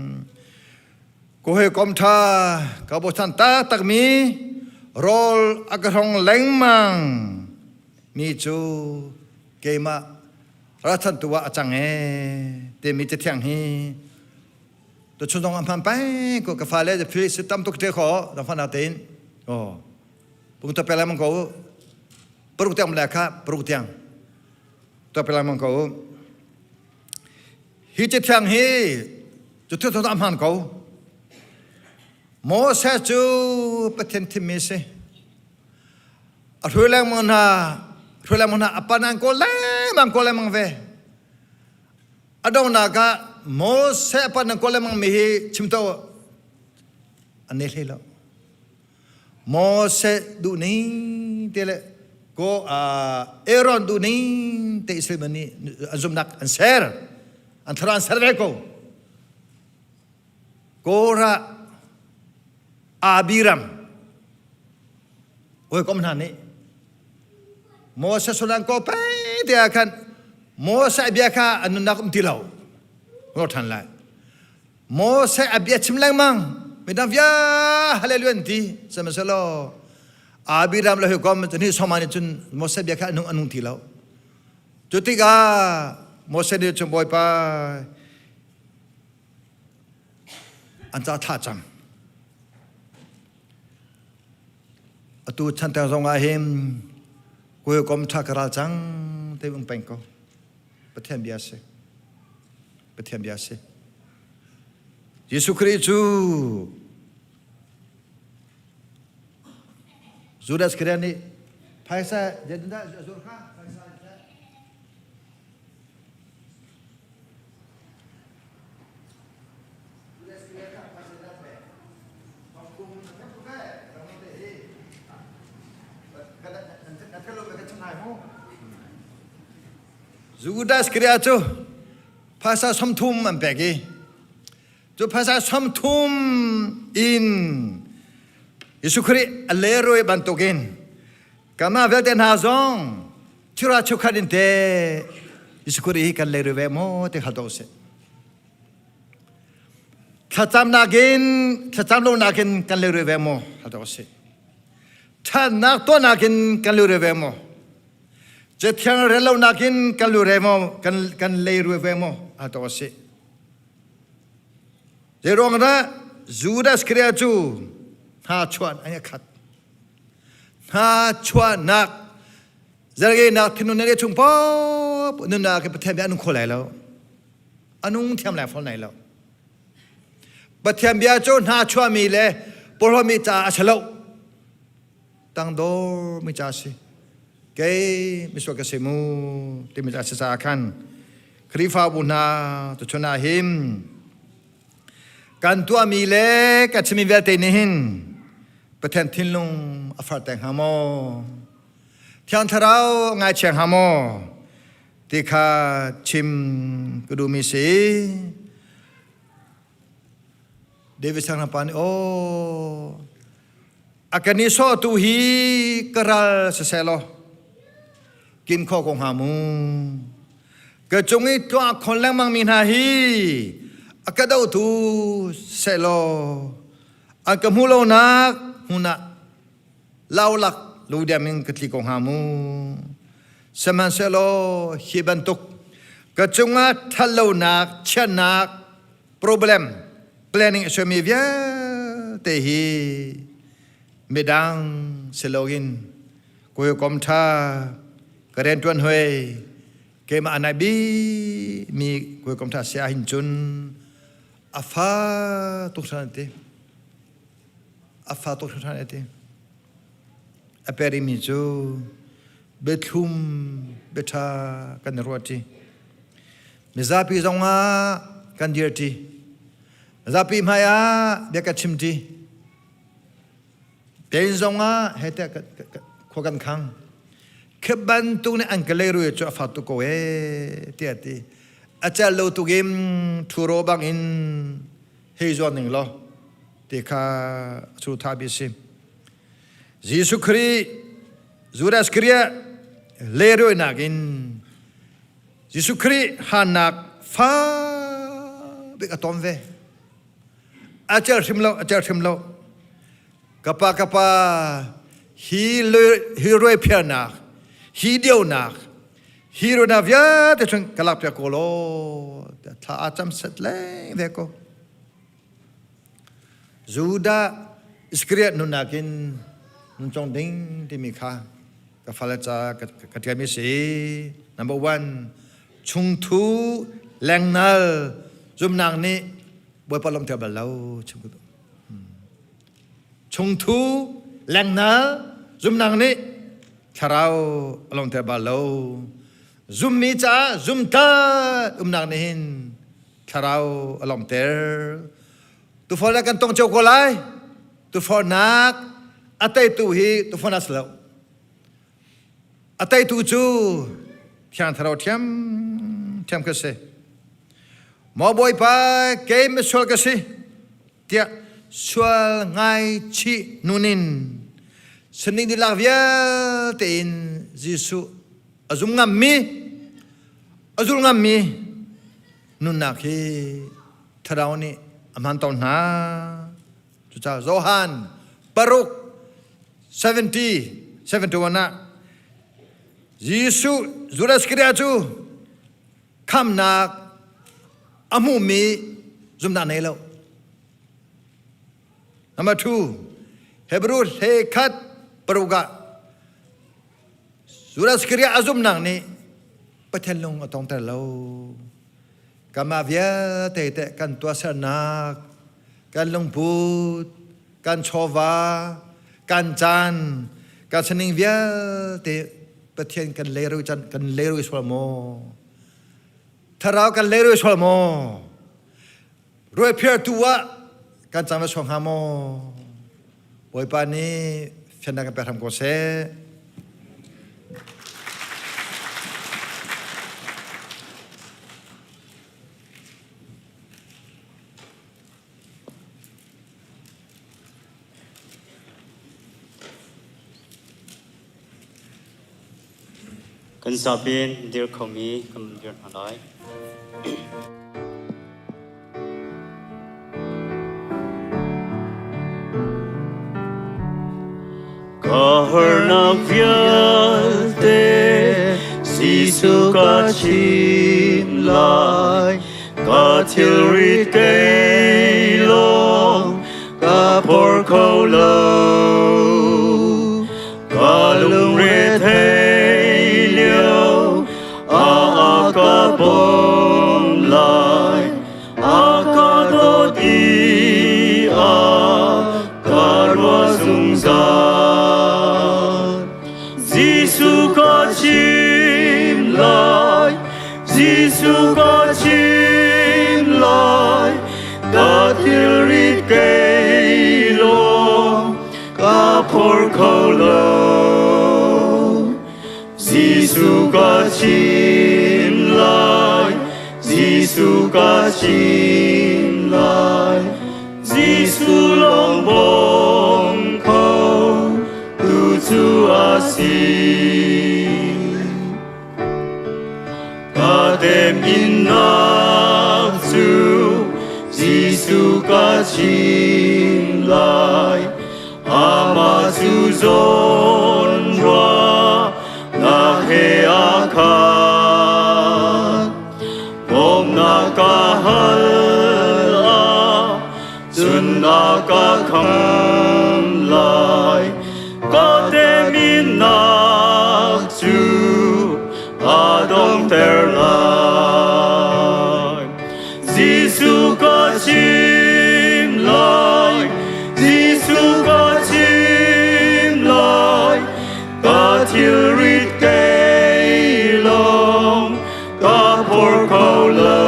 ko he kom tha ka bochan ta tak mi rawl a ka hrong lengmang mi cu keimah ralchantu ah a cang e timi cathiang hi tu chun zong hman peng ko ka fale phi si tam tuk te kho dang fana tein oh pung to pelam ko paruk tiang le kha paruk tiang to pelam ko hi cathiang hi cu thu thu hman ko Moses cu Pathian thimmi si A hruai lengmang hna, hruai lengmang hna, a pan an kawl lengmang, kawl lengmang ve. A donghnak ah Moses a pan an kawl lengmang mi hi chim to an nei hlei lo. Moses duh ning te le Ko Aaron duh ning te Israel nih an zumhnak an ser. An thlarau an ser ve ko. Korah Abiram hawikom hna nih Moses sulan ko pei te ah khan Moses bia kha an nunnak um ti lo. Ngor ṭhan lai. Moses a bia chim lengmang midang via hallelujah an ti sihmanhsehlaw Abiram le hawikom ni sawma nih cun Moses bia kha anung anung ti lo. Cu tikah Moses nih cun Bawipa an ca thla cam. Atu chanter zong ah hin hawikom ṭha ka ral cang te um peng ko. Pathian bia si. Pathian bia si. Jesuh Khrih cu Judas Iscariot nih phaisa zeitindah a zuar kha phaisa Judas Iscariot cu phaisa 30 an pek i Cu phaisa 30 in Jesuh Khrih a leirawi bantukin kanmah vialte hna zong chura chukhat in te Jesuh Khrih hi kan leirawi ve maw ti hal to usih. Thlacamnak in thlacam lonak in kan leirawi ve maw hal to usih. Ṭhatnak tuahnak in kan leirawi ve maw? Cathiang rel lonak in kan leirawi maw kan kan leirawi ve maw hal to usih. Zeiruang dah Judas Iscariot cu hna chuah an i khat. Hna chuahnak zargenak thinlung na chung paoh nunnak hi Pathian bia a nung kho lai lo. A nung thiam lai fawn lai lo. Pathian bia cu hna chuahmi le porhlawmi caah a si lo. Tangdor mi ca si. Kei misual ka si mu timi ca si caah khan Khrihfabu hna tuchun ah hin kan tuahmi le kan chimmi vialte nih hin Pathian thinlung a farter hnga maw? Thiang Thlarau ngaichia hnga maw? Ti kha chim ka duhmi si. David Sanghpa nih aw a kan i sawhtu hi ka ral siseh law kin kho ko hnga mu ka cung i tuah khon lengmang mi hna hi a ka dotu seh law an ka hmu lonak hmun ah laulak ludiam in ka tli ko hnga mu sihmanhsehlaw hi bantuk ka cungah ṭhatlonak chiatnak problem planning a suami vialte hi midang si loin hawikom ṭha ka rianṭuan hoi keimah a nai bikmi hawikom ṭha si ahhin cun a fa tuk hran ti a fa tuk hran ti a perimi cu biathlum biaṭha kan i ruahṭi Mizapi zongah kan dirṭi. Mizapi hmai ah bia ka chimṭi. Tein zongah he tiah khua kan khang. Khi bantuk nih an ka leirui cu a fak tuk ko ee tiah ti. A cel lo tuk in ṭhuro bangin hei zuan ning law ti kha cu tha bi si. Jesuh Khrih Judas Khrih leruinak in Jesuh Khrih hannak fa bik a tom ve. A cel hrim lo, a cel hrim lo. Kapa kapa hi hi ruai phiarnak, hi dionak, hi rona vialte chung ka lak piak ko law thla a cam set leng ve ko. Judah Iskariot nunnak in nun cong ding timi kha ka fale ca ka ṭialmi si. Number one, chungthu lengnal zumnak nih Bawipa lawmhter bal lo. Chungthu lengnal zumnak nih thlarau a lawmhter bal lo. Zummi caah zumtat umnak nih hin thlarau a lawmhter. Tufawl kan tong cio ko lai. Tufawl nak a teitu hi tufawl a si lo. A teitu cu Thiang Thlarau ṭhiamṭhiam ka si. Maw Bawipa, kei misual ka si, tiah sual ngaichih nun in sining dihlak vialte in Jesuh a zum ngammi, a zul ngammi nunnak hi Thlarau nih a hman tawn hna. Cucaah Johan paruk 70 71 ah Jesuh Judas Iscariot cu khamnak a hmumi zumnak nei lo. Number 2 Hebrew hle khat paruk ah Judas Iscariot a zumnak nih Pathian lung a tongter lo. Kanmah vialte teh kan tuahsernak, kan lungput, kan chawva, kan caan, kan sining vialte Pathian kan leirui can kan leirui sual maw? Thlarau kan leirui sual maw? Ruaiphiartu ah kan cang va suang hnga maw? Bawipa nih fiannak kan pek hram ko seh. Kan zapi dir khomi kan dir hna lai. Ka harnak vialte Jesuh ka chim lai Ka thilri kei lawng ka phor kho lo. Ka lungre thei lio a ka bawm lai. A ka dawt i a ka ruah zungzal. Jesuh ka chim lai, Jesuh ka chim lai, ka thilrit kei lawng ka phor kho lo. Jesuh ka chim lai, Jesuh ka chim lai, Jesuh lawng bawm kho tu cu a si. Ka teminnak cu Jesuh ka chim lai, amah cu zawn ruahnak he aa khat. Bawmnak ka hal ah cun na ka kham lai. Ka teminnak cu a donghter lai. Jesuh ka chim lai, Jesuh ka chim lai, ka thilrit kei lawng ka phor kho lo.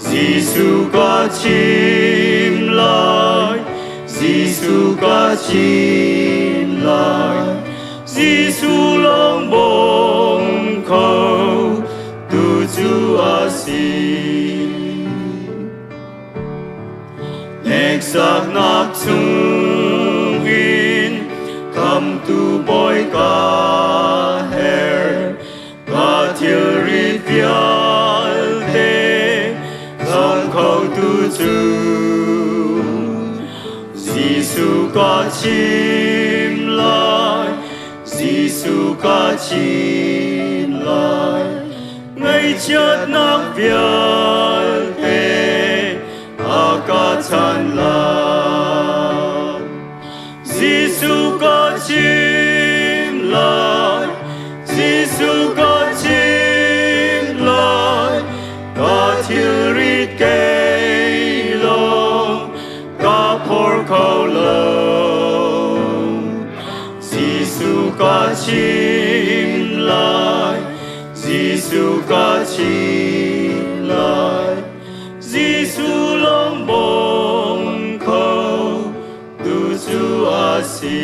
Jesuh ka chim lai, Jesuh ka chim lai, Jesuh lawng bawm kho tu cu a si. Hneksaknak chungin khamtu Bawi ka her, ka thilri vialte zong khotu cu Jesuh ka chim lai, Jesuh ka chim lai. Ngaihchiatnak vialte a ka chan lai. Jesuh ka chim lai, Jesuh ka chim lai, ka thilrit kei lawng ka phor kho lo. Jesuh ka chim lai, Jesuh ka chim lai, Jesuh lawng bawm kho tu cu a si.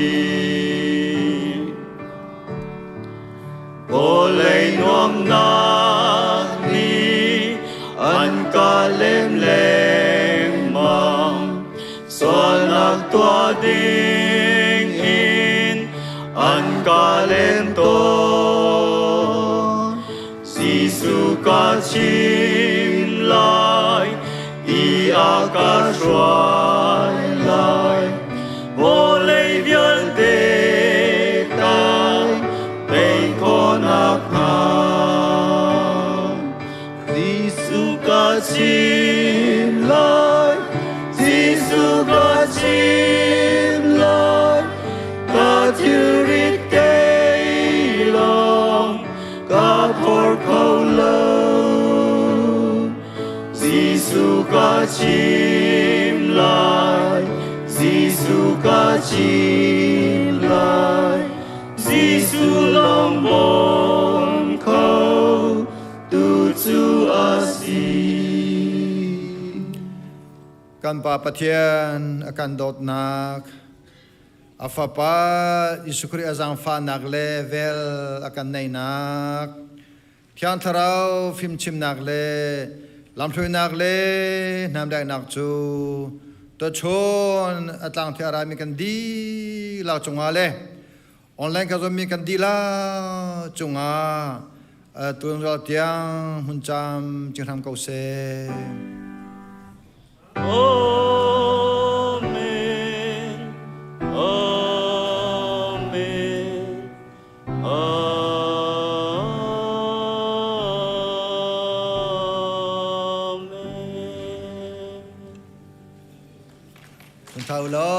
ka lem lengmang. Sualnak tuah ding in an ka lem tawn. Jesuh ka chim lai i a ka hruai lai. Vawlei vialte kai tei khawhnak hnga. Jesuh ka chim lai, Jesuh ka chim lai, ka thilrit kei lawng ka phor kho lo. Jesuh ka chim lai, Jesuh ka chim lai, Jesuh lawng bawm kho tu cu a si. Kan Pa Pathian a kan dawtnak, a Fapa Jesuh Khrih a zaangfahnak le vel a kan neihnak, Thiang Thlarau fimchimnak le lamhruainak le hnamdaihnak cu tuachun a tlangthi a rami kan dihlak cungah le online ka zuammi kan dihlak cungah tuanzual tiang hmun cam cing hram ko seh. Amen. Amen. Amen. Thau lo.